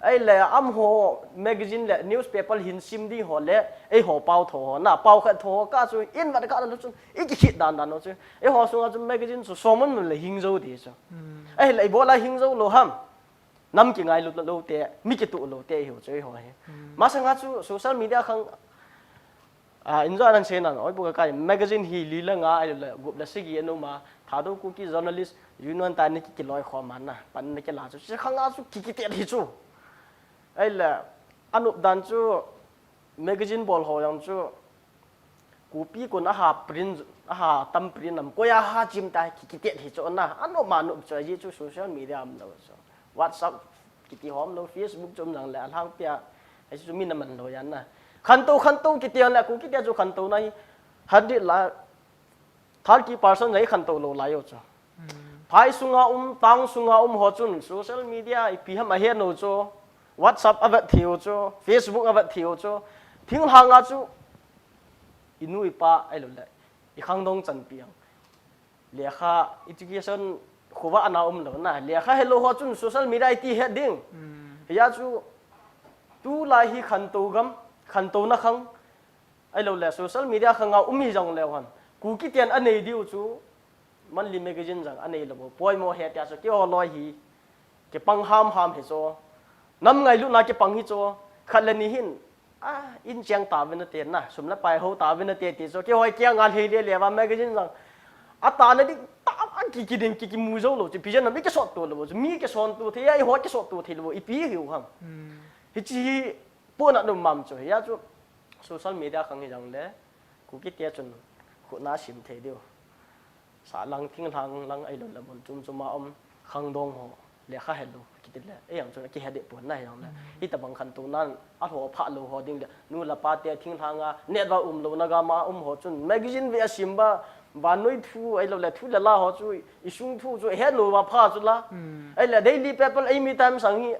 Ai le am ho magazine le newspaper hin sim di ho le ei ho pau tho ho na pau khat tho ho ka chu in va ka na lu chu i ki khit dan dan chu. Ei ho sunga chu magazine chu somon le hing zo di chu. Ai le i bol a hing zo lo ham. Nam ki ngai lo lo te mi ki tu lo te hi chu ei ho hi. Ma sanga chu social media khang A, injo anan sei nan, oi, bu ka kai, magazine hi li le nga, ai le, gup le sagi anu ma, Thadou Kuki Journalist Union ta ni ki, ki loi kho man na, pan ni ki la chu, si khang a chu ki, ki te hi chu. Ai le, anup dan chu, magazine bol ho yang chu, kupi kun a ha print, a ha tam print nam, ko ya ha chim ta ki, ki te hi chu na, anup ma anup chu, ji chu social media am lo chu. WhatsApp kiti hom lo, Facebook chom jang le, alhang pia, ai chu mi na man lo yan na. Khantou, khantou kiti le, ku kiti chu khantou na hi, hundred la, thirty percent jai khantou lo lai u chu. Phai sunga um, tang sunga um ho chun, social media, ipi ham a he no chu, WhatsApp a vet thei u chu, Facebook a vet thei u chu, thinglhang a chu, inu ipa, ai lo le, i khangdong chan piang. Lekha education khuva ana um lo na. Lekha he lo ho chun social media iti het ding. Hiya chu tu lai hi khantou gam, khantou na khang. Ai lo le social media khang a um hi jong le hon. Kuki ten a nei diu chu monthly magazine jang a nei lo bo. Poimo he tia chu ki ho loi hi. Kipang ham ham hi chu. Nam ngailut na kipang hi chu. Khat le ni hin. A, in chiang ta vin a te na, sum le pai ho ta vin a te ti chu, kei hoi kiang a lhei le le va magazine jang. A ta na dik ta a ki ki ding ki ki mu zo lo, chu pi jen na mi ki sot tu lo, chu mi ki son tu thei, ai ho ki sot tu thei lo, ipi hi u ham. Hi chi hi, pu na dum mam chu, hiya chu, social media khang hi jang le, ku ki te chun, khu na sim thei diu. Sa lang thing lang lang ai lo la mun chum chum a um khang dong ho le kha he lo kiti le ei ang chun ki he de pon na he ang le hi ta bang khan tu nan a ho pha lo ho ding le nu la pa te thing lang a net va um lo na ga ma um ho chun magazine ve a sim ba va noi thu ai lo le thu le la ho chu i sung thu chu he lo va pha chu la ai le daily paper ai mi time sang hi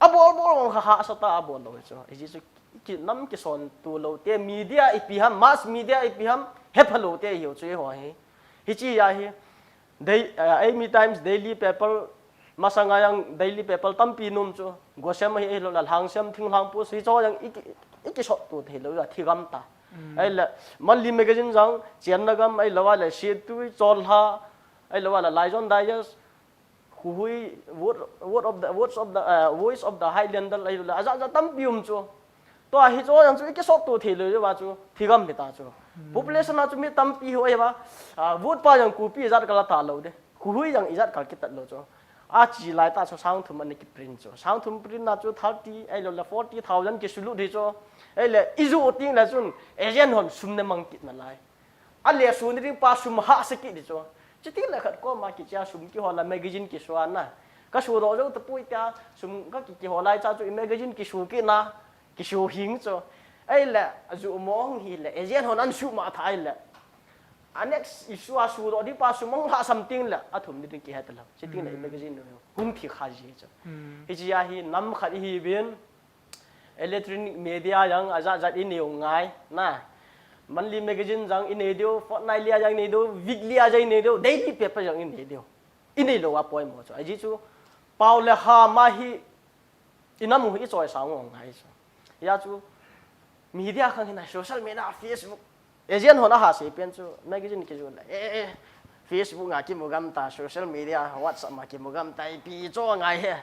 A bol bol bol kha ha sa ta a bol lo chu. Hi chu ki nam ki son tu lo te media ipi ham mass media ipi ham he pha lo te hi chu ho hi. Hi chi ya hi. Dai, uh, Ami Times daily paper masanga yang daily paper tampi num chu. Gosem hi lo la lhang sem thing lhang pu si cho yang iki iki sot tu thei lo ya thi gam ta. Ahile, Monthly Magazine jang, Chennagam, ahilou le Sietui, Cholha, ahilou le Laijon Digest, Khuhui, Word, Word of the, Words of the, uh, Voice of the Highlander, ahilou le, ajat jat tampi um chu. Tua hiche jang chu, ikisot to thei lou jeh uva chu, thigam hita chu. Population a chu mi tampi ho ahi uva, ah, vote pa jang kopi ijat kal a tah lou de. Khuhui jang ijat kal kitat lou chu. Achi lai tah chu sang thum ana kiprint chu. Sang thum print na chu thirty, ahilou le forty thousand kisulut hi chu. Ahile, iju ting le chun, agent hon sum ne mang kit nalai. Ale suni ding pa sum hahsa kit di chu. Chuti le khat koma kichea sum kihol a magazine kisuhna. Ka sudoh jou tapoi tia sum ka ki, kihol lai cha chu i magazine kisuh kit na. Kisuh hing chu. Ahile, aju mo hung hile, agent hon ana suhmang thei le. A next issue a sudoh ding pa sum hung hahsam ting le, athum ni ding kihe talou. Chuti le i magazine nu hung thi kha ji chu. Hiche a hi nam khat ihiuvin, electronic media jang ajat jat inei u ngai, na. Monthly magazine jang inei diu, fortnightly a jang inei diu, weekly a jang inei diu, daily paper jang inei diu. Inei lou a poimo chu. Ajeh chu, pao le ham a hi, inam u hi ichoisang u ngai chu. Hia chu, media khang hina, social media, Facebook, agent hon ahahsa pen chu, magazine kiju le, eh, eh, Facebook a kimu gam ta, social media, WhatsApp a kimu gam ta, ipi chu ngai he.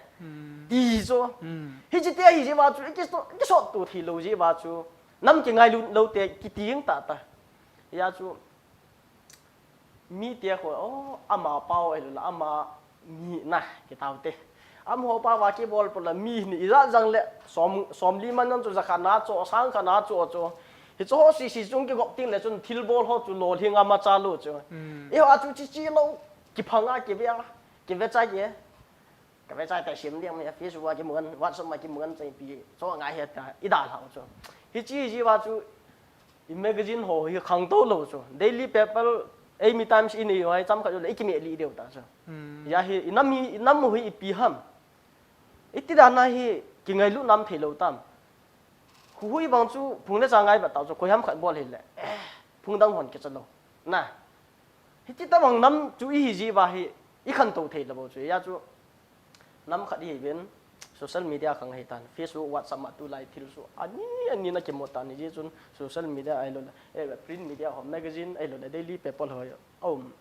Ti chu. Hiche te hi jeh uva chu, ikisot, ikisot to thei lou jeh uva chu. Nam kingailut lou te, kiting tah tah. Hia chu, mi te kho, oh, ama pao ahilou le, ama mi na, kitao te. Amaho pao va kibol pon le mi ni ijat jang le, som, somli man jong chu jakhat na cho, sang khat na cho chu. Hiche ho sese chung kigop ting le chun thilbol ho chu lolhing a macha lou chu. Eiho a chu chi chi lou, kiphang a kive a, kive chai ke. Ka ve chai ta sim diam, Facebook a kimu ngan, WhatsApp a kimu ngan chai pi, chu ngai he ta, i dalhau chu. Hiche jeh uva chu, i magazine ho hi khangtou lou chu. Daily paper, eimi Times inei u hi chomkhat jou le, i kimeh lih diu ta chu. Hia hi, inam hi, inam u hi ipi ham. Iti dan a hi, kingailut nam thei lou tam. Khuhui bang chu phung le cha ngai vat tau chu, koi ham khat bol hile, eh, phung dang hon kicha lou. Na. Hiti tabang nam chu ihi jeh uva hi, i khantou thei lou bou chu. Hia chu, nam khat ihiuvin, social media khang ahi tan. Facebook, WhatsApp ma tulai thil chu. Ani, ani na kimu tan, hijeh chun, social media ahilou le, eh, print media ho, magazine ahilou le, daily paper ho, um,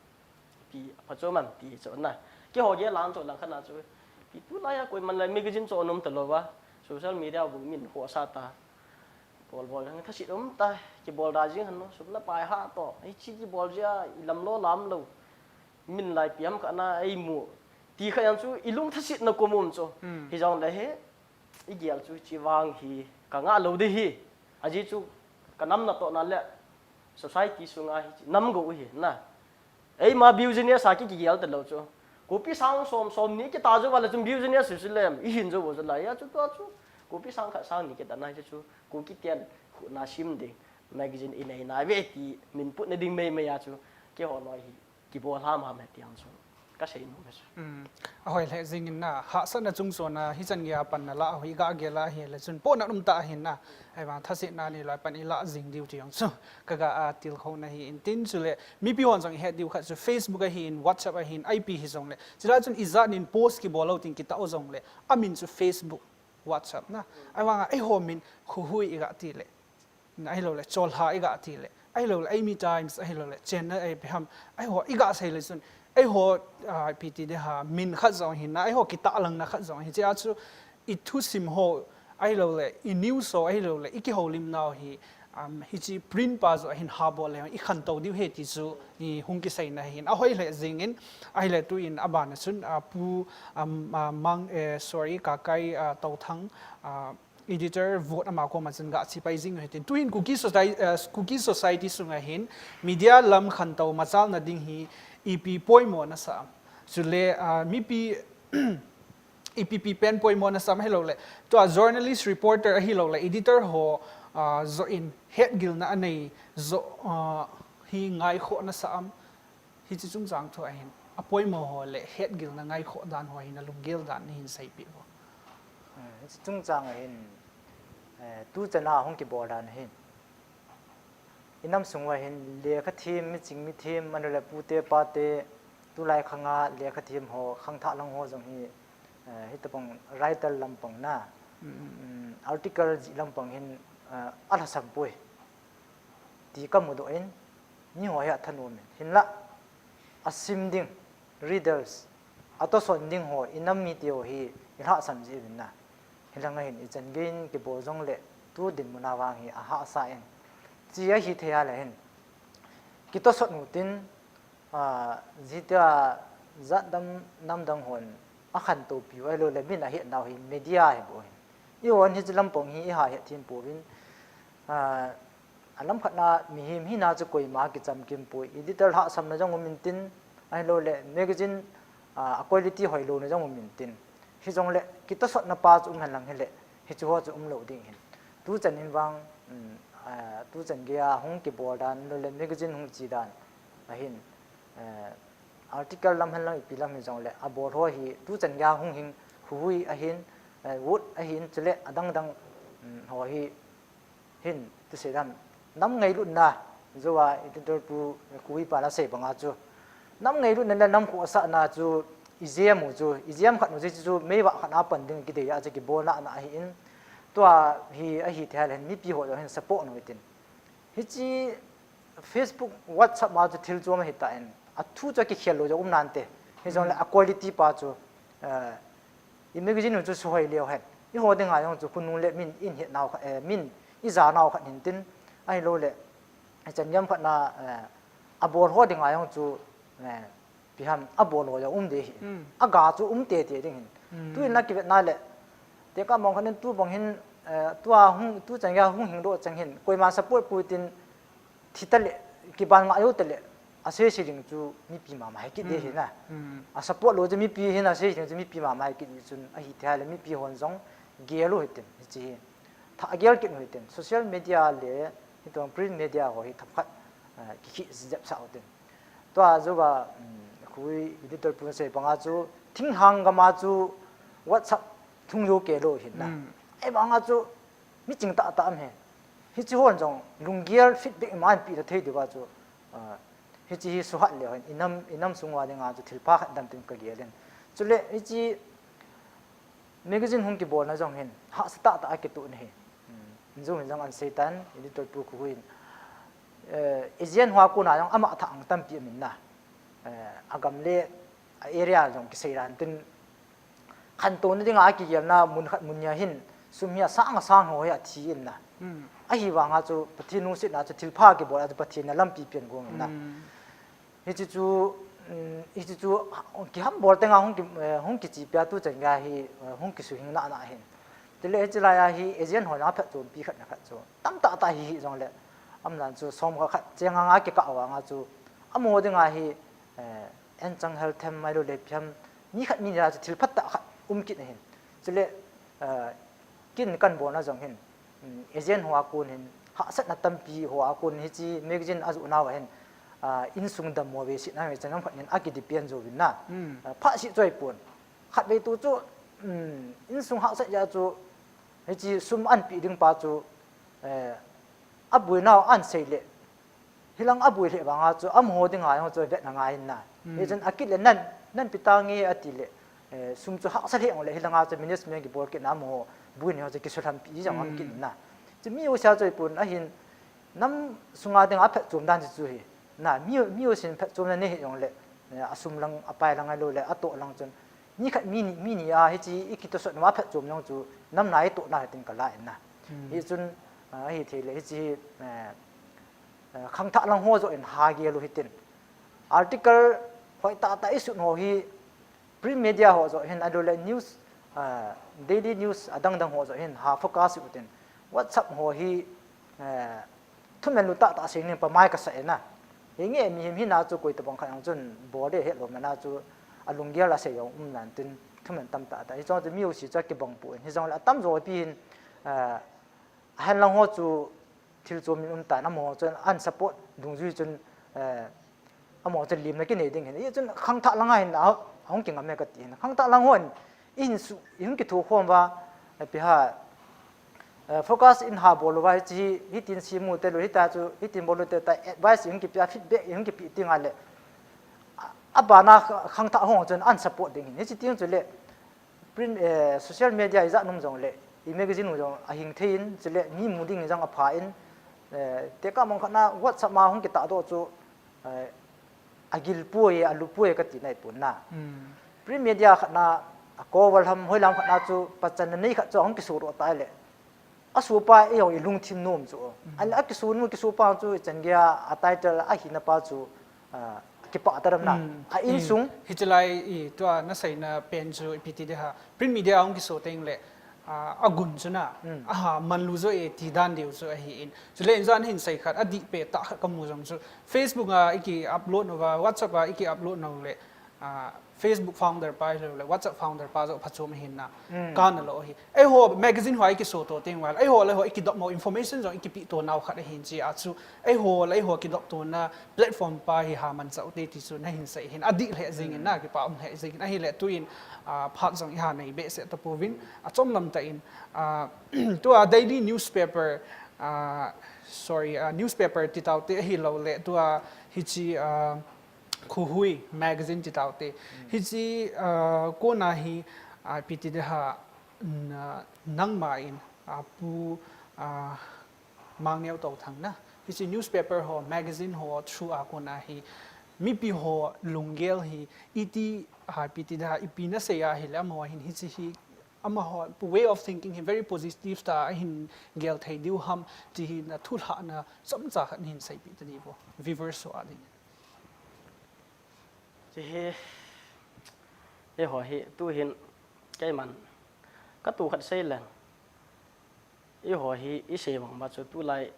pi, pha chu man ti chu na. Keiho gel lang chu lang khat na chu. Pi tulai a koiman le magazine chu anom talou va. Social media bu min ho sa ta. Bol bol jang thasit um ta, kibol da jing han no, sum na pai ha to. Hiche kibol jia, i lam lou lam lou. Min lai piam kha na, ei mu. Ti kha jang chu, i lung thasit na kum um chu. Hijong le hi, i gel chu, chi vang hi, ka ngah lou di hi. Ajeh chu, ka nam natoh na le, society sunga hi, nam go hi, na. Eima business a ki, kigel talou chu. Kopi sang som, somni kita jou va le chun business chu lem, i hin jou bou chu lai a chu tua chu. Kopi sang khat sang ni kita na chu chu. Kuki ten khu na sim ding. Magazine inei na ve ti min put na ding mei mei a chu. Keiho loi hi. Kibol ham ham he ti ang chu. Ka sei nom e chu. Ahoi le jing in na. Hahsatna chung chon a hichan gei a pan na la, ahoi ga gel a hile chun. Pohnat um ta ahin na. Ahivang thasetna nei loi pan i la jing diu ti ang chu. Ka ga a tilkhouna hi in tin chu le. Mipi hon jong i het diu khat chu Facebook ahin, WhatsApp ahin, ipi hijong le. Chulai chun ijat nin post kibol lou tin kitah u jong le. Amin chu Facebook, WhatsApp na. Ahivang a, eiho min Khuhui i ga ti le. Ahilou le, Cholha i ga ti le. Ahilou le, Eimi Times, ahilou le, Chennai, ipi ham. Eiho, i ga sei le chun. Eiho, ah, ipi ti de ha, min khat jong hin na. Eiho, kitah lang na khat jong hin. Chea chu, i thusim ho, ahilou le, i news ho, ahilou le, i kihoulim nau hi, um, hiche print pa joh hin ha bol le, i khantou diu he ti chu, i hung kiseina hin. Ahoi le jing in, ahile tu in aban a chun, ah, Pu, um, ah, Mang, eh, sorry, Kakai, ah, Touthang, ah, editor vote ama koma chun ga chipai jing u hitin. Tuhin Kuki Society, eh, Kuki Society sunga hin media lam khantou machalna ding hi ipi poimo na sa am. Chule, ah, mipi ipi pi pen poimo na sa am hilou le. Tua journalist, reporter ahilou le, editor ho, ah, joh in hetgilna anei joh, ah, hi ngaikhoh na sa am. Hiche chungchang thu ahin, apoimo ho le hetgilna ngaikhoh dan ho hin alunggel dan nahin seipeh vo. Eh, hiche chungchang ahin, eh, tuchan a hung kibol dan ahin. Inam sung uva hin lekha them, miching mithem, ahilou le pute pate, tulai khanga lekha them ho, khangthah lang ho jong hi, eh, hitobang writer lampang na, mm, article jih lampang hin, eh, alhasam poi. ti kamudoh in, miho hi athanom in. Hinlah, asim ding, readers, atosot ding ho, inam mite ho hi, ilhahsam jeh uvin na. Hilanga hin, ichan gei in kibol jongle, tu dinmun a vang hi, ahahsa in. Chi ahithei a le hin. Kitosot utin, ah, jitia jat dang, nam dang hon, akhantou piu ahilou le, min ahet nau hi, media hi bou hin. Eihon hiche lampang hi, iha het thim pouvin, ah, alam khat na mihem hina chu koima kichamkim poi, editor hahsamna jong um intin, ahilou le, magazine, ah, a quality hoilouna jong um intin. Hijongle, kitosotna pa chu um henlang hile, hichu ho chu umlou ding hin. Tuchan in vang, um, ah, tuchan geiya hung kibol dan, lou le magazine hung che dan, ahin, eh, article lam henlang ipi lam hijongle, abol ho hi, tuchan geiya hung hing, Khuhui ahin, eh, Wood ahin, chule adang dang, um, ho hi, hin, tisei dan, nam ngailutna, jouva editor pu Khuhui pan asei banga chu. Nam ngailutna le nam khohsahna chu, ijem'u chu, ijem khat u chu, chu meivah khat a pan ding kidei a chu kibolna ana ahin. Tua hi ahithei a le hin mipi ho jong hin support u hitin. Hiche Facebook, WhatsApp ma chu thil chom ahitan, athu chu akikhel lou jong um nante. Hijongle a quality pa chu, eh, i magazine u chu suhoi leu hen. Eiho dinga jong chu khonung le min ihet nau khat, eh, min ija nau khat hintin, ahilou le, ichan gei khat na, eh, abol ho dinga jong chu, eh, ipi ham, abol ho jong um ding ahi. Aga chu um tete ding hin. Tuin akivetna le, tekah mong khat in tubang hin, eh, tua hung, tuchan geiya hung hingdoh chang hin, koiman support poi tin, thi tale, kiban ngah jou tale, asei sei ding chu mipi mama hi kit ding ahi na. A support lou chu mipi hin, asei sei ding chu mipi mama hi kit ding chun ahithei a le mipi hon jong gel u hitin, hiche hi. Thah gel kit u hitin, social media le, hitobang print media ho hi themkhat, eh, kikhih jep sah u hitin. Tua jouva, um, Khuhui editor pun asei banga chu, thinglhang gam a chu WhatsApp thung jou kei lou hin na. Ahivanga chu, mi ching tahtah um e. Hiche hon jong, lunggel feedback ima anpeh thei diuva chu, ah, hiche hi suhat leu hen, inam, inam sung uva dinga chu thilpha khat dam tin kagel in. Chule, hiche magazine hung kibolna jong hin, hahsa tahtah a kitohna ahi. Um, injong hin jong ansei tan, editor pu Khuhui in. Eh, agent ho a kona jong ama thah ang tampi um in na. Eh, agam le, a area jong kisei dan tin, khantouna dinga akigelna mun khat mun ni a hin, sum hi asang asang ho hi athi in na. Ahivanga chu, Pathen lungsetna chu thilpha kibol a chu Pathen in alampi pen gong in na. Hiche chu, um, hiche chu, kihambol tenga hung ki, eh, hung kichepi a tuchan geiya hi, eh, hung kisuhing nana ahin. Chule hiche laiya hi agent ho jong aphatchompi khat na khat chu. Tamtah tah hi hijongle, amaho chu som khat khat chenga nga kikah vanga chu, amaho dinga hi, eh, anchang hel them ahilou le ipi ham, mi khat mi ni a chu thil phatah khat um kit ahin. Chule, eh, kin kabolna jong hin, um, agent ho a kon hin, hahsatna tampi ho a kon hiche magazine ajoh nauva hin, ah, insung dammo vetsahna ve changam khat nin akidepend jouvin na. Ah, phatseh chu ahipon. Khatvei tu chu, um, insung hahsat jeh a chu, hiche sum anpeh ding pa chu, eh, aboinau ansei le, hilang aboi lheh vanga chu, amaho dinga jong chu vetna ngai in na. Hichun akit le nan, nanpi tange ati le, eh, sum chu hahsa lheh le, hilanga chu management kibol kit na amaho boina ho chu kisulhampeh jong um kit in na. Chu mi jousea chu ahipon ahin, nam sunga dinga aphatchom dan chu chu hi. Na, mi, mi jousen phatchomna nei hijongle, eh, asum lang, apai lang ahilou le, atoh lang chun. Mi khat mi ni, mi ni a hiche ikitosot nauva phatchom jong chu, nam na itohna hitin kala in na. Hichun, ah, ahithei le, hiche hi, eh, eh, khangthah lang ho joh in hagel u hitin. Article hoitah tah isut ho hi, print media ho joh hin ahilou le news, ah, daily news adang dang ho joh hin ha focus u hitin. WhatsApp ho hi, eh, thumen lou tahtah seiyin pamai kasa e na. Hinge mihem hina chu koi tobang khat jong chun bol ding hetlou mana chu alunggel asei jong um nan tin thumen tamtah tah. Hichun chu mi jouse chu akibang poi. Hijongle atamjo pi hin, eh, ahenlang ho chu thil chom in um tan, amaho chun an support dungjui chun, eh, amaho chun limna kinei ding hin. Hichun khangthah langa hin a, ahung kingam e kati hin. Khangthah lang hon, ihin su, ihung kithokhom uva, eh, ipi ham, eh, focus in ha bol uva, hiche hi, hitin semu te lou, hita chu, hitin bol u te ta, advice ihung kipeh a, feedback ihung kipeh tenga le, a, abana kha-, khangthah ho chun an support ding hin. Hiche teng chule, print, eh, social media ijat um jongle, i magazine u jong ahing thei in, chule mi mu ding jong apha in, Eh, tekah mong khat na WhatsApp ma hung kitahdoh chu, eh, agil poi, alu poi kati nai pon na. Hmm. Print media khat na, a cover ham, hoilam khat na chu, pachan na nei khat chu hung kisodoh tai le. Asopa eiho ilungthim nom chu. Hmm. Ahile akiso nu kisopa chu, ichan geiya, a title ahina pa chu, ah, kipah ta dem na. Hmm. A insung. Hmm. Hiche lai i, tua nasei na pen chu ipi ti ding ham. Print media hung kiso teng le, ah, agun chu na. Hmm. Aha, manlu jo e ti dan diu chu ahi in. Chule injan hin sei khat, adih peh tah khat kamu jong chu. Facebook a iki upload nau va, WhatsApp a iki upload nau le, ah, Facebook founder pa hilou le, WhatsApp founder pa jo phachom ahin na. Hmm. Kana lou hi. Eiho magazine ho a ikiso to teng uva le, eiho le eiho ikidop mo information jong ikipeh to nau khat ahin chi a chu. Eiho le eiho kidop to na platform pa hi ha manchah u te ti chu nahin sei hin. Adih lheh jing in na, kipa um lheh jing in. Ahile tuin, ah, phat jong iha nei behseh tapouvin. Achom lam tah in, ah, tua daily newspaper, ah, sorry, ah, newspaper ti tau te ahilou le, tua hiche, ah, Khuhui magazine ti tau te. Hmm. Hiche, ah, kona hi, ah, ipi ti ding ham, na, nangma in, ah, Pu, ah, Mangneo Touthang na. Hiche newspaper ho, magazine ho through a kona hi, mipi ho lunggel hi, iti, ah, ipi ti ding ham, ipi nasei ahile amaho hin hiche hi, amaho way of thinking hi very positive tah a ahin gel thei diu ham, ti hi na thulhah na chomcha khat nahin seipeh ta diu vo. Viewers ho a ding. Hiche hi, eiho hi, tuhin, keiman, katu khat sei leng. Eiho hi, isei vang uva chu tulai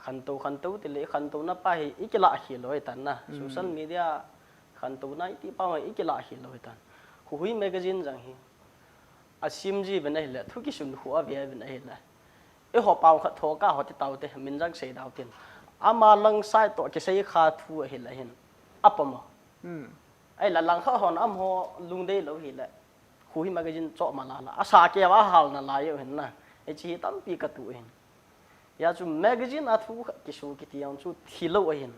khantou, khantou tile, ikhantouna pa hi, ikilah khel lou hitan na. Hmm. Social media khantouna iti pa hi, ikilah khel lou hitan. Khuhui magazine jong hi, asim ji uvin ahile, thu kisun khu ave uvin ahile. Eiho pao khat thoka ho ti tau te, min jong sei dau tin. Ama lang side toh kisei kha thu ahile hin. Apamo. Hmm. Ahile lang khat hon amaho lungdei lou hile. Khuhui magazine choh ma la la. Asa keu a hal nalai u hin na. Hiche hi tampi katu hin. Hijeh chun magazine a thu kiso kiti jong chu thilou ahin.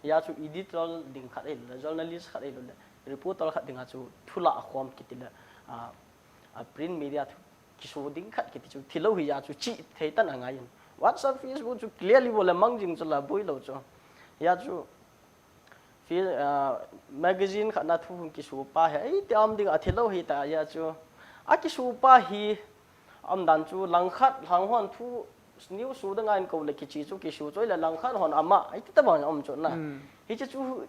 Hijeh chun editor ding khat ahilou le, journalist khat ahilou le, reporter khat dinga chu thulah khom kiti le, a, a print media thu kiso ding khat kiti chu thilou hijeh chun chih thei tan angai in. WhatsApp, Facebook chu clearly bol le mang jing chu la boi lou chu. Hijeh chun Fe-, ah, magazine khat na thu hung kiso pa hi, ei, ti am ding a thilou hita, hijeh chun. Akiso pa hi, umdan chu, lang khat, lang hon thu, news so ding a in kou le kichi chu, kiso chu, le lang khat hon ama, ei, ti tabang um chu na. Hmm. Hiche chu,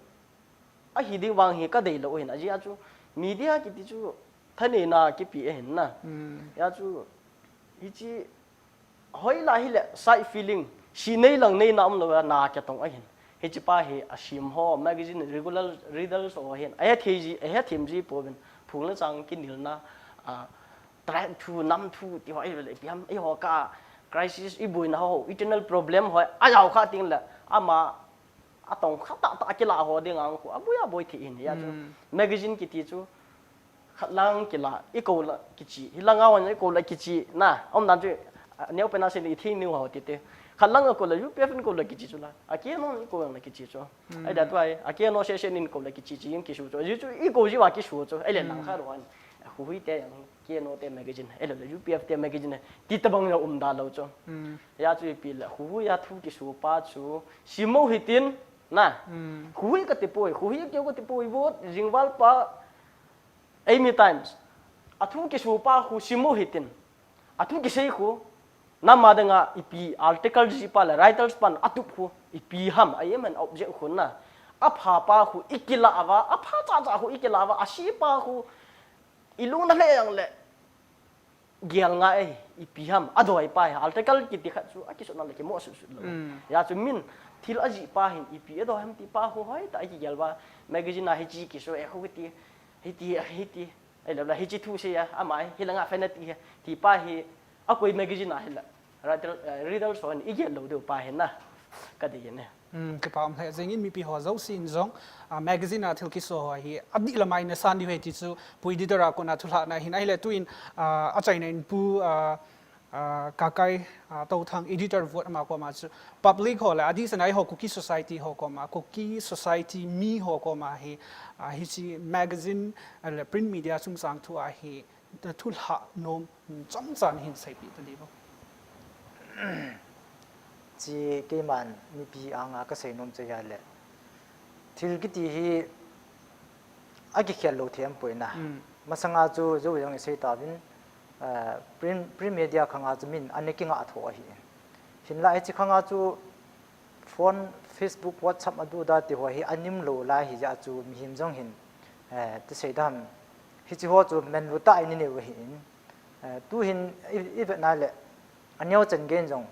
ahi ding vang hi kadei lou hin, ajeh chu, media kiti chu, thaneina kipe ahin na. Hmm. Hijeh chu, hiche, Hoilai hile side feeling, si nei lang nei na um lou a na kitong ahin. Hiche pa hi asim ho, magazine regular readers ho hin. Ahe thei ji, ahe them ji pouvin. Phung le chang kinelna, a, tribe thu, nam thu, ti ho ahile, ipi ham, eiho ka crisis, iboina ho, internal problem ho, ajao kha teng le, ama, atong kha tah tah akilah ho ding ang khu, aboi aboi thei hin, hijeh chun. Hmm. Magazine kiti chu, Khat lang kila, ikou la kichi. Hilang a hon ikou la kichi. Na, umdan chu, a, neo pen a sin i thing niu ho ti te. Khat lang ikou la U P F in kou la kichi chu la. A K N O in kou la kichi chu. Hmm. Ahile tua, a K N O session in kou la kichi chi in kisu chu. Ju chu ikou ji uva kisu chu. Ahile lang khat hon. Khuhui te jong, K N O te magazine. Ahile U P F te magazine. Ti tabang jong umda lou chu. Hmm. Hijeh chu ipi le, Khuhui a thu kisu pa chu. Sim u hitin, na. Hmm. Khuhui kati poi, Khuhui keu kati poi, vote, jingval pa, Eimi Times. Athu kisu pa khu sim u hitin. Athu kisei khu. Nam a dinga ipi article ji pa le writers pan atup khu. Ipi ham, a aim and object khu na. Apha pa khu ikila uva, apha cha cha khu ikila uva, asi pa khu ilung na le jong le. Gel ngai, ipi ham, adoi pa hi, article kiti khat chu, akisutna le kimo sut sut lou. Mm. Hijeh chun min, thil ajih pa hin, ipi adoi ham ti pa khu hoi ta, akigel uva, magazine a hichi kisu e, khu ti, hiti, hiti, ahilou le, hichi thu sei a, ama, hilanga fan ati, ti pa hi, akoi magazine a hila, writer, eh, readers hon, igel lou diu pa hi na, kadei ne. Hmm, kipa um lheh jeng in mipi ho jousen jong, ah, magazine a thil kiso ho hi, adih lamai nasan diu ahi ti chu, Pu Editor a kona thulhahna hin ahile tuin, ah, achaina in Pu, ah, ah, Kakai, ah, Touthang Editor Vote ama koma chu, public ho le, adeh sena eiho Kuki Society ho koma, Kuki Society mi ho koma hi, ah, hichi magazine, ah, le print media chungchang thu a hi, thulhah nom, chomcha nahin seipeh ta diu. Chi keiman mipi anga kasei nom chu ahile, thil kiti hi akikhel lou thei poi na. Masanga chu jou jong isei tauvin, eh, print, print media khanga chu min ana kingah tho ahi. Hinlah hiche khanga chu phone, Facebook, WhatsApp aduda ti ho hi anim lou lai hijeh a chu mihem jong hin, eh, ti sei dam, hiche ho chu manlu tah in inei u ahin. Eh, tuhin i, i vet na le, aneo chan gei in jong,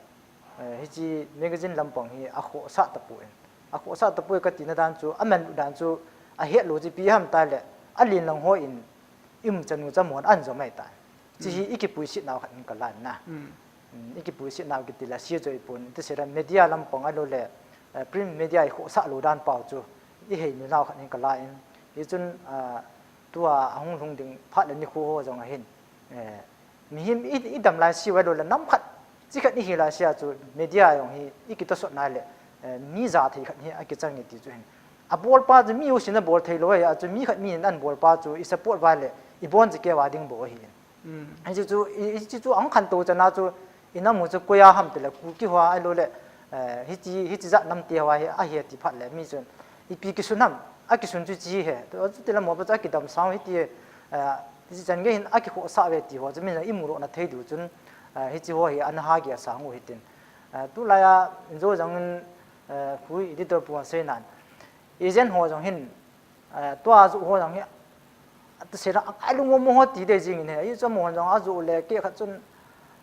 eh, hiche magazine lampang hi akhohsah tapoi. Akhohsah tapoi katina dan chu, amanlu dan chu, ahet lou chu ipi ham tile, alen lang hon, i umchan u chu amahon ahin jom ahitan. Hiche hi ikipuiset nau khat in kalan na. Mm, ikipuiset nau kiti le, sia joi pon, ti sei dam media lampang ahilou le, eh, print media ikhohsah lou dan pau chu, ihei nau khat in kalan. Hichun, ah, tua ahung lhung ding phat le nikho ho jong ahin. Eh, mihem i, idam lai seh u ahilou le nam khat, chi khat ihi lai seh a chu media jong hi ikitosot na le, eh, mi ja thei khat hi akichang e ti chu hin. Abolpa chu mi jousen abol thei lou ahi a chu mi khat mi in abolpa chu i support uva le, ibon jeh keu a ding bou ahi. Hiche chu, i, hiche chu ahung khantou chan a chu, inam u chu koi a ham tile, Kuki ho ahilou le, eh, hiche, hiche jat nam te ho ahi, ahi ti phat le, mi chun, ipi kisun ham, akisun chu hiche hi, tu, chutile mopa chu akidam sang hiti, eh, hiche chan gei hin akikhohsah uve ti ho chu, min jong imu doh na thei diu chun, eh, hiche ho hi ana ha gei sang u hitin. Eh, tulai a, in jou jong in, eh, khu editor pu asei nan. Agent ho jong hin, eh, tua joh ho jong hi, ati sei dam, akai lungmong mong ho ti dei jing in ahi, ahi chu amahon jong ajoh le, kei khat chun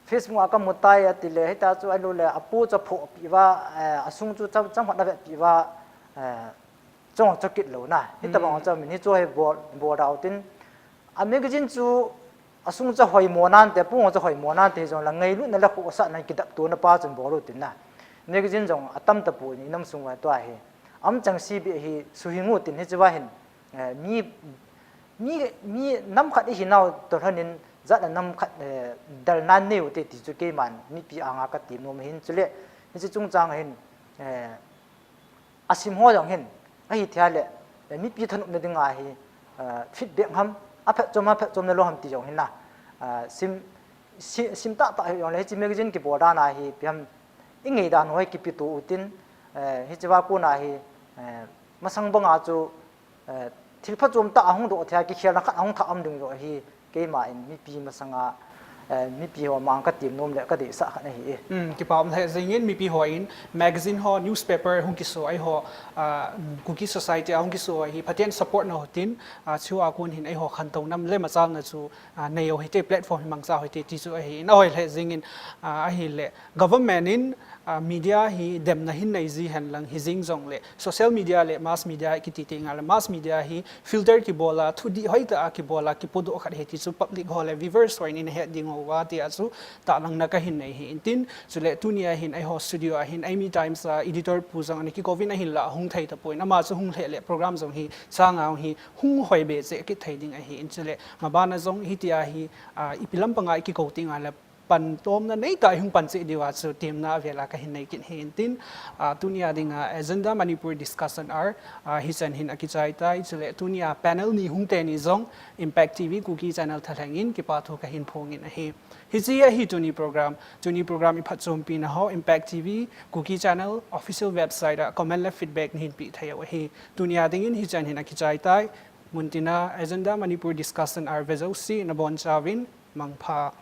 Facebook a kamu tai ati le, hitia chu ahilou le, apo chu aphoh peh uva, eh, asung chu cham, cham khat avet peh uva, eh, chong chokit lou na. Hitobang chu min hichu hi bol, bol dau tin, a magazine chu asung chu hoimo nante, apo chu hoimo nante, hijong le ngailutna le khohsahna kidap tona pa chun bol u tin na. Magazine jong atam tapon inam sung uva tua hi. Aum chang seh beh hi suhing u tin hiche uva hin, eh, mi, mi, mi nam khat ihi nau toh lhon in jat le nam khat, eh, dalna nei u te ti chu keiman mipi anga katem nom ahin chule hiche chungchang hin, eh, asim ho jong hin, ahi thei le, eh, mipi thanopna dinga hi, eh, feedback ham, aphatchom, aphatchomna lou ham ti jong hin na, eh, sim, si, sim tahtah hi jong le, hiche magazine kibol dan a hi, ipi ham, ingei dan ho hi kipeto u tin, eh, hiche uva kona hi, eh, masang banga chu, eh, thil phachom tah ahung doh thei a, kikhelna khat ahung thah um ding joh hi, keima in mipi masanga, eh, mipi ho mang katem nom le kadeisah khat ahi e. Hmm, kipa um lheh jing in mipi hon magazine ho, newspaper hung kiso ahi ho, ah, Kuki Society a hung kiso ahi, Pathen support na u hitin, ah, chua kon hin eiho khantou nam le machalna chu, ah, nei u hite, platform hi mangcha u hite ti chu ahi in ahoi lheh jing in, ah, ahile government in, ah, media hi demna hin nei ji hen lang hijing jong le social media le mass media kiti teng le mass media hi filter kibol a, thudih hoitah a kibol a, kipodoh khat ahi ti chu public ho le viewers hon in het ding uva tia chu tahlangna kahin nei ahi in tin, chule tunia hin eiho studio a hin Eimi Times a editor pu jong ana kikouvin ahinlah ahung thei tapon, ama chu hung lheh le program jong hi chang a hi hung hoi be cheh kit thei ding ahi in chule maban a jong hitia hi, ah, ipi lampanga ikikou teng le pan tomna neitah a ihung pan cheh diu a chu temna avel a kahin nei kit ahi in tin, ah, tunia dinga Agenda Manipur Discussion Hour, ah, hichan hin akichai tai, chule tunia panel ni hung teni jong Impact T V Kuki Channel thalheng in kipa thu kahin phong in ahi. Hiche ahi tuni program, tuni program iphatchompi na ho Impact T V Kuki Channel official website a comment le feedback nahin pe thei u ahi. Tunia dingin hichan hin akichai tai, muntina Agenda Manipur Discussion Hour ve jouse nabonchauvin mangpha.